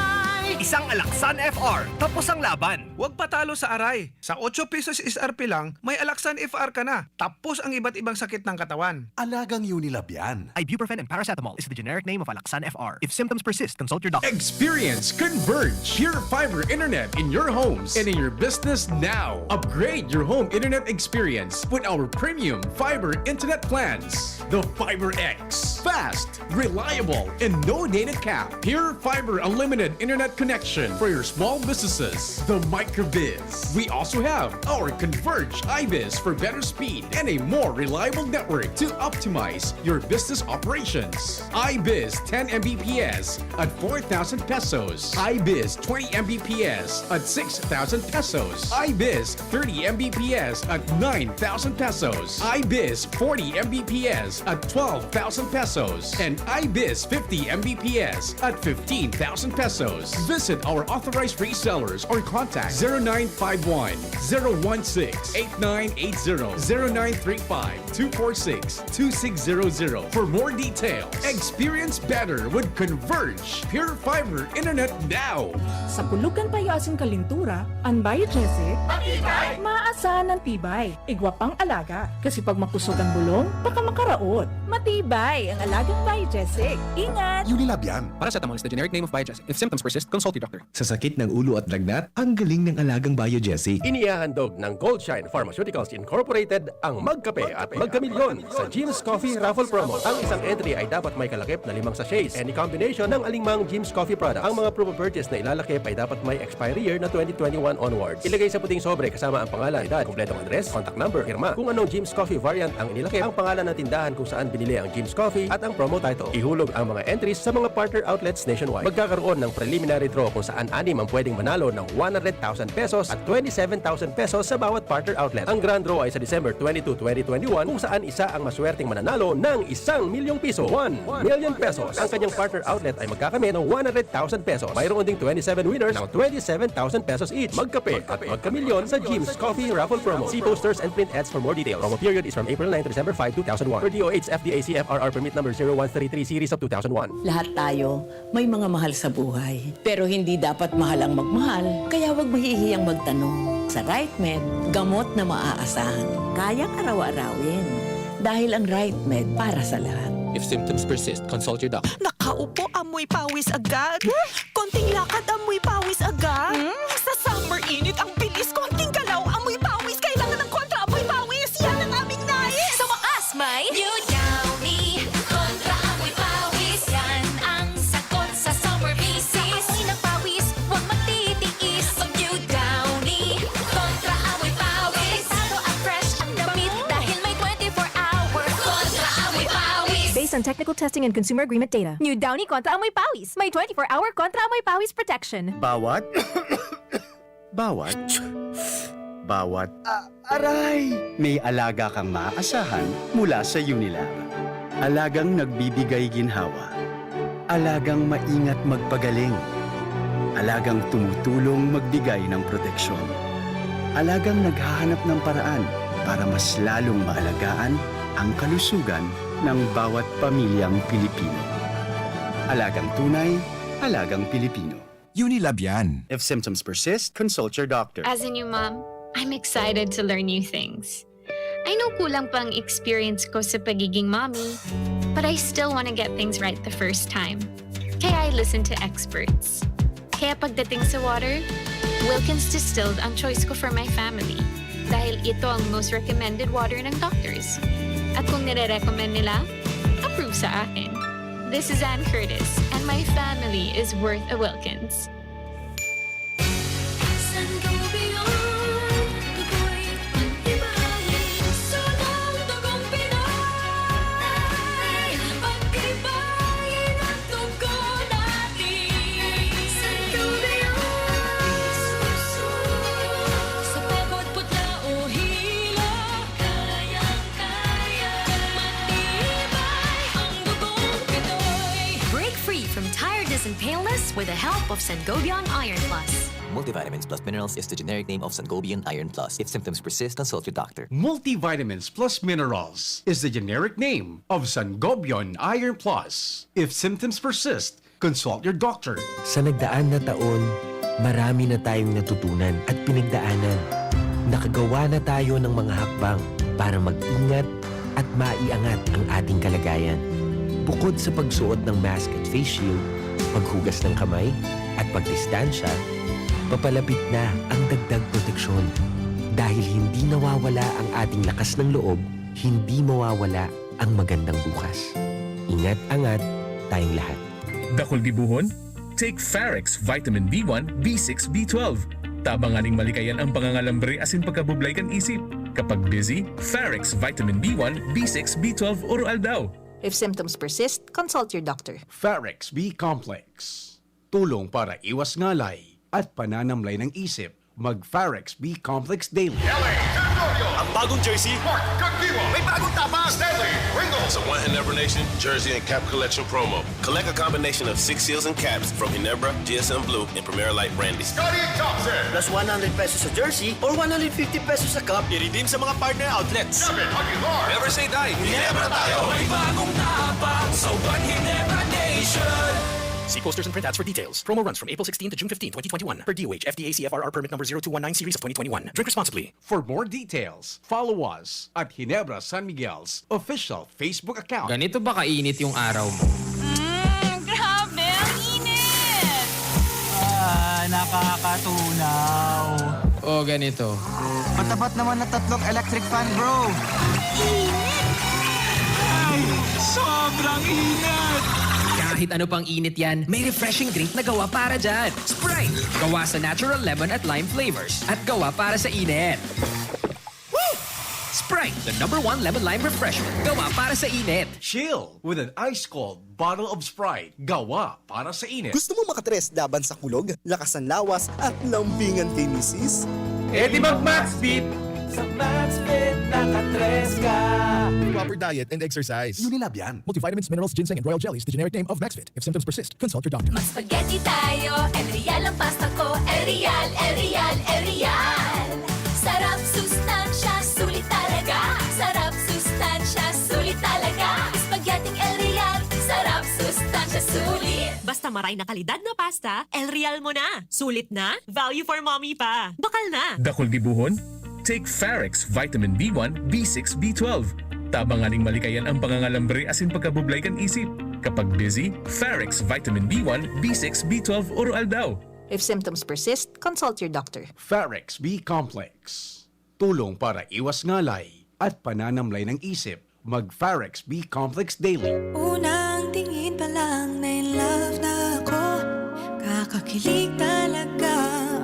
Isang Alaksan F R, tapos ang laban. Huwag patalo sa aray. Sa otso pesos S R P lang, may Alaksan F R ka na. Tapos ang iba't ibang sakit ng katawan. Alagang Unilab yan. Ibuprofen and paracetamol is the generic name of Alaksan F R. If symptoms persist, consult your doctor. Experience Converge Pure Fiber Internet in your homes and in your business now. Upgrade your home internet experience with our premium fiber internet plans. The Fiber X. Fast, reliable, and no data cap. Pure Fiber Unlimited Internet Connection for your small businesses. The Microbiz. We also have our Converge iBiz for better speed and a more reliable network to optimize your business operations. iBiz ten M B P S at four thousand pesos. iBiz twenty M B P S at six thousand pesos. iBiz thirty M B P S at nine thousand pesos. iBiz forty M B P S at twelve thousand pesos. And iBiz fifty M B P S at fifteen thousand pesos. Visit our authorized resellers or contact zero nine five one, zero one six, eight nine eight zero, zero nine three five, two four six, two six zero zero for more details. Experience better with Converge Pure Fiber Internet now. Sa pulugan payo asin kalintura, an Biogesic, matibay! Maaasahan an tibay. Igwa pang alaga. Kasi pag makusog an bulong, baka makaraot. Matibay ang alagang Biogesic. Ingat! Unilab yan. Paracetamol is the generic name of Biogesic. If symptoms persist, consult your doctor. Sa sakit ng ulo at lagnat, ang galing ng alagang Biogesic. Inihahandog ng Goldshine Pharmaceuticals Incorporated ang Magkape at Magkamilyon sa Jim's Coffee Raffle Promo. Ang isang entry ay dapat may kalakip na limang sachets. Any combination ng alingmang Jim's Coffee product. Ang mga proof of purchase na ilalakip ay dapat may expiry year na twenty twenty-one onwards. Ilagay sa puting sobre kasama ang pangalan, edad, kompletong address, contact number, pirma. Kung anong Jim's Coffee variant ang inilakip, ang pangalan ng tindahan kung saan binili ang Jim's Coffee at ang promo title. Ihulog ang mga entries sa mga partner outlets nationwide. Magkakaroon ng preliminary draw kung saan anim ang pwedeng manalo ng one hundred thousand pesos at twenty-seven thousand pesos sa bawat partner outlet. Ang grand draw ay sa December twenty-two, twenty twenty-one, kung saan isa ang maswerteng mananalo ng isang milyong piso, one million pesos. Ang kanyang partner outlet ay magkakamit ng one hundred thousand pesos. Mayroon ding twenty-seven winners ng twenty-seven thousand pesos each. Magkape at magkamilyon sa Jim's Coffee Raffle Promo. See posters and print ads for more details. Promo period is from April nine to December five, two thousand one. Per D O H F D A C F R R permit number zero one three three series of two thousand one. Lahat tayo may mga mahal sa buhay. Pero hindi dapat mahal ang magmahal, kaya huwag mahihiyang magtanong. Sa Right Med, gamot na maaasahan. Kayang araw-arawin. Dahil ang Right Med para sa lahat. If symptoms persist, consult your doctor. Nakaupo, amoy pawis agad. Konting lakad, amoy pawis agad. Hmm? Sa summer init, ang bilis. Konting galaw, amoy pawis. Kailangan ng kontra amoy pawis. Yan ang aming nais. Sa wakas, may New Downy. Kontra amoy pawis. Yan ang sagot sa summer bisis. Sa amoy ng pawis, huwag magtitiis. Mag New Downy. Kontra amoy pawis. Delikado at fresh ang damit dahil may twenty-four hour kontra amoy pawis. Based on technical testing and consumer agreement data. New Downy kontra amoy pawis. May twenty-four hour kontra amoy pawis protection. Bawat, bawat, bawat, aray! May alaga kang maaasahan mula sa Unilab. Alagang nagbibigay ginhawa. Alagang maingat magpagaling. Alagang tumutulong magbigay ng proteksyon. Alagang naghahanap ng paraan para mas lalong maalagaan ang kalusugan ng bawat pamilyang Pilipino. Alagang tunay, alagang Pilipino. Unilab yan. If symptoms persist, consult your doctor. As a new mom, I'm excited to learn new things. I know kulang pa ang experience ko sa pagiging mommy, but I still want to get things right the first time. Kaya I listen to experts. Kaya pagdating sa water, Wilkins Distilled ang choice ko for my family. Dahil ito ang most recommended water ng doctors. At kung nire-recommend nila, approve sa akin. This is Ann Curtis, and my family is worth a Wilkins. Sangobion, ako'y pag-ibahin, sunang dugong Pinoy. Pag-ibahin ang dugo natin. Sangobion, sa pagod, putla o hilo, kayang-kaya. Matibay ang dugong Pinoy. Break free from tiredness and paleness with the help of Sangobion Iron Plus. Multivitamins plus minerals is the generic name of Sangobion Iron Plus. If symptoms persist, consult your doctor. Multivitamins plus minerals is the generic name of Sangobion Iron Plus. If symptoms persist, consult your doctor. Sa nagdaan na taon, marami na tayong natutunan at pinagdaanan. Nakagawa na tayo ng mga hakbang para mag-ingat at maiangat ang ating kalagayan. Bukod sa pagsuot ng mask at face shield, paghugas ng kamay, at pagdistansya, papalapit na ang dagdag proteksyon. Dahil hindi nawawala ang ating lakas ng loob, hindi mawawala ang magandang bukas. Ingat-angat tayong lahat. Dakul gibohon? Take Farex Vitamin B one, B six, B twelve. Tabang nganing malikayan ang pangangalambre asin pagkabublay kan isip. Kapag busy, Farex Vitamin B one, B six, B twelve oro-aldaw. If symptoms persist, consult your doctor. Farex B Complex. Tulong para iwas ngalay at pananamlay ng isip. Mag Farex B Complex Daily. L A Territorio. Ang bagong jersey. Mark Kagdiwa. May bagong tapang. Stanley Ringo. Sa One Ginebra Nation Jersey and Cap Collection Promo. Collect a combination of six seals and caps from Ginebra, G S M Blue, and Primera Light Brandy. Scottie Thompson. Plus one hundred pesos sa jersey or one hundred fifty pesos sa cap. I-redeem sa mga partner outlets. David Aguilar. Never say die. Ginebra tayo. May bagong tapang sa One Ginebra Nation. See posters and printouts for details. Promo runs from April sixteen to June fifteen, twenty twenty-one, per D O H F D A C F R R permit number zero two one nine series of twenty twenty-one. Drink responsibly. For more details, follow us at Ginebra San Miguel's official Facebook account. Ganito ba kainit yung araw mo? Mm, grabe, ang init! Ah, nakakatunaw. O ganito. Matapat naman na tatlong electric fan, bro. Ay, sobrang init! Kahit ano pang init yan, may refreshing drink na gawa para dyan. Sprite! Gawa sa natural lemon at lime flavors. At gawa para sa init. Woo! Sprite, the number one lemon lime refreshment. Gawa para sa init. Chill with an ice cold bottle of Sprite. Gawa para sa init. Gusto mong makatres laban sa kulog, lakas ng lawas, at lambingan kay misis? Eh di mag Maxfit! Sa Maxfit, nakatres ka! Proper diet and exercise. Unilab yan. Multivitamins, minerals, ginseng, and royal jellies, the generic name of Maxfit. If symptoms persist, consult your doctor. Mag-spaghetti tayo, El Real ang pasta ko. El Real, El Real, El Real. Sarap, sustansya, sulit talaga. Sarap, sustansya, sulit talaga. Spaghetti El Real. Sarap, sustansya, sulit. Basta maray na kalidad na pasta, El Real mo na. Sulit na, value for mommy pa. Bakal na. Dakul gibohon? Take Farex Vitamin B one, B six, B twelve. Tabang nganing malikayan ang pangangalambre asin pagkabublay kan isip. Kapag busy, Farex Vitamin B one, B six, B twelve oro-aldaw. If symptoms persist, consult your doctor. Farex B Complex. Tulong para iwas ngalay at pananamlay ng isip. Mag Farex B Complex Daily. Unang tingin pa lang na in love na ako. Kakakilig talaga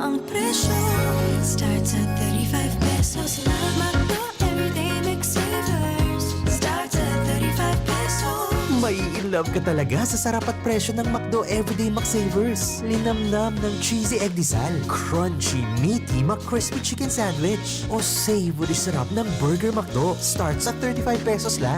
ang presyo. Starts at thirty-five pesos lang. McDo Everyday Mix Savers. Starts at thirty-five pesos. Mai-in love ka talaga sa sarap at presyo ng McDo Everyday McSavers. Linamnam ng cheesy egg disal, crunchy, meaty McCrispy Chicken Sandwich, o savory sarap ng Burger McDo. Starts at thirty-five pesos lang.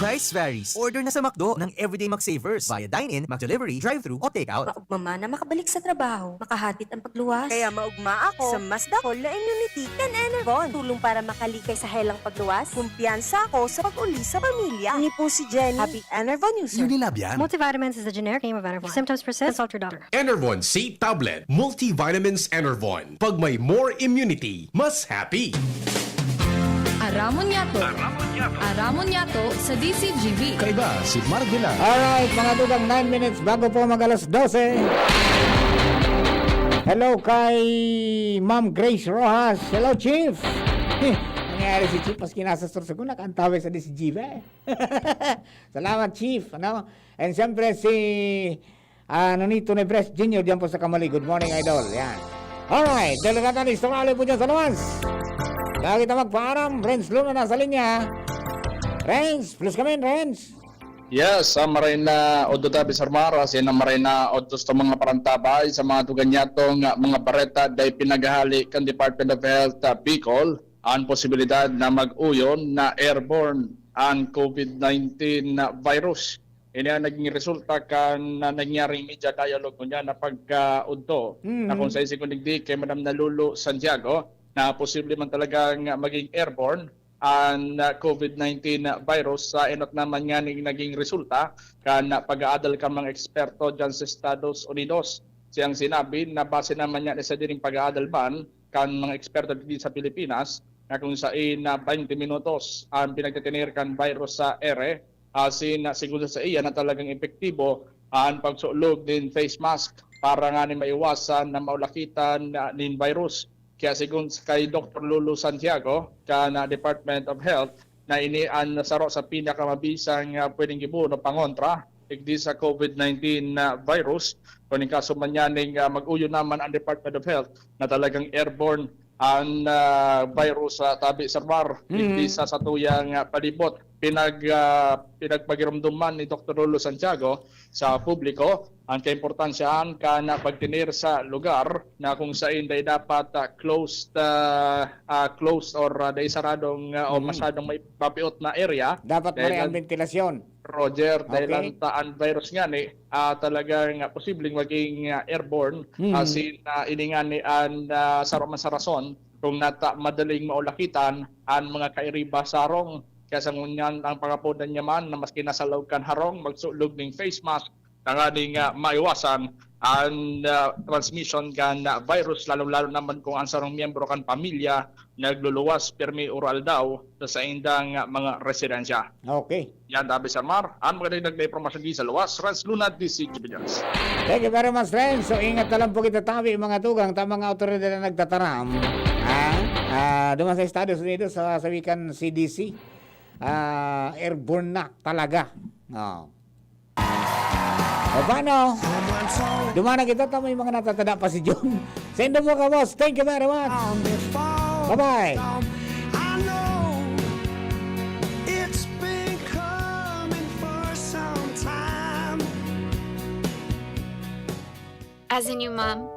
Price varies. Order na sa McDo ng Everyday McSavers via dine-in, McDelivery, drive-thru, o takeout. Maugma man na makabalik sa trabaho, makahatid ang pagluwas. Kaya maugma ako sa mas dakol na immunity kan Enervon. Tulong para makalikay sa helang pagluwas. Kumpiyansa ako sa pag-uli sa pamilya. Ini po si Jenny. Happy Enervon user. Unilab yan. Multivitamins is the generic name of Enervon. If symptoms persist, consult your doctor. Enervon C Tablet. Multivitamins Enervon. Pag may more immunity, mas happy. Aramon Yato. Aramon Yato sa D Z G B. Kaiba si Mark Villar. Alright, mga dugang, nine minutes bago po mag alas dose. Hello kay Ma'am Grace Rojas. Hello, Chief. Eh, ang Nangyari si Chief, maski nasa store, siguro nakaantabay sa D C G ba eh. Salamat, Chief. Ano? And siyempre, si ah, Nonito Nebres Junior diyan po sa Kamali. Good morning, Idol. Yan. Alright, delikado na istorya po dyan sa labas. Bago kita magpaaram, Renz Luna nasa linya. Renz, plus kami, Renz. Yes, sa maray na odto, Tabi Sarmar, asin ang maray na odto sa mga parantabay sa mga dugan niyatong, ah, mga bareta dai pinaghahali kan Department of Health, ah, Bicol, ang posibilidad na mag-uyon na airborne ang COVID nineteen na virus. Ini ang naging resulta kan na nangyaring media dialogue niya na pagkaudto na kung sa isigon digdi kay Madam Nalulu Santiago na posible man talagang maging airborne ang, ah, COVID nineteen virus sa enot naman nga ning naging resulta kan pag-aadal kan mga eksperto dyan sa Estados Unidos. Siyang sinabi na base naman niya sa diring pag-aadal man kan mga eksperto dito sa Pilipinas na kung sain na twenty minutos ang pinagtitener kan virus sa ere, asin na sigun sa iya na talagang epektibo ang pagsulog nin face mask para nga ni maiwasan na maulakitan na nin virus. Kaya sigun kay Doktor Lulu Santiago kan, ah, Department of Health, na ini an saro sa pinakamabisang, ah, pwedeng gibono pangontra digdi sa COVID nineteen na virus. Kung in kaso man yaning, ah, mag-uyon naman ang Department of Health na talagang airborne ang, ah, virus sa Tabi Sarmar digdi sa satuyang, ah, palibot. Pinag, ah, pinagpagiromdoman ni Doktor Lulu Santiago sa publiko ang kaimportansyahan kan pagtener sa lugar na kung sain dai dapat, ah, closed, ah, ah, closed or, ah, dai saradong, ah, o masyadong may papiot na area. Dapat Dahil maray ang nag- ventilasyon. Roger, dahil Okay. ang ta-, ang virus nga ni, ah, talagang, ah, posibleng maging, ah, airborne, Mhm. asin, ah, ini nga ni ang, ah, saro man sa rason kung nata madaling maulakitan ang mga kairiba sa harong. Kaya sa ngunyan, ang pangapodan niya man na maski nasa laog kan harong, magsulog ning face mask, tanganing, ah, maiwasan ang, ah, transmission kan, ah, virus, lalong-lalo naman kung ang sarong miyembro kan pamilya nagluluwas pirmi o aldaw sa saindang, ah, mga residensya. Okay. Yan, Tabi Sarmar. Ang magandang na impormasyon di sa luwas, Renz Luna, D C G P News. Thank you very much, Renz. So, ingat na lang po kita, Tabi, mga tugang, ta mga autoridad na nagtataram. Ha? Ah, duman sa Estados Unidos, sa, sa wikan C D C, ah, airborne na talaga. Oh. O paano? Duman na kita, tama yung mga natatada pa si John. Send mo ka, boss. Thank you very much. Bye-bye. I know it's been coming for some time. As a new mom,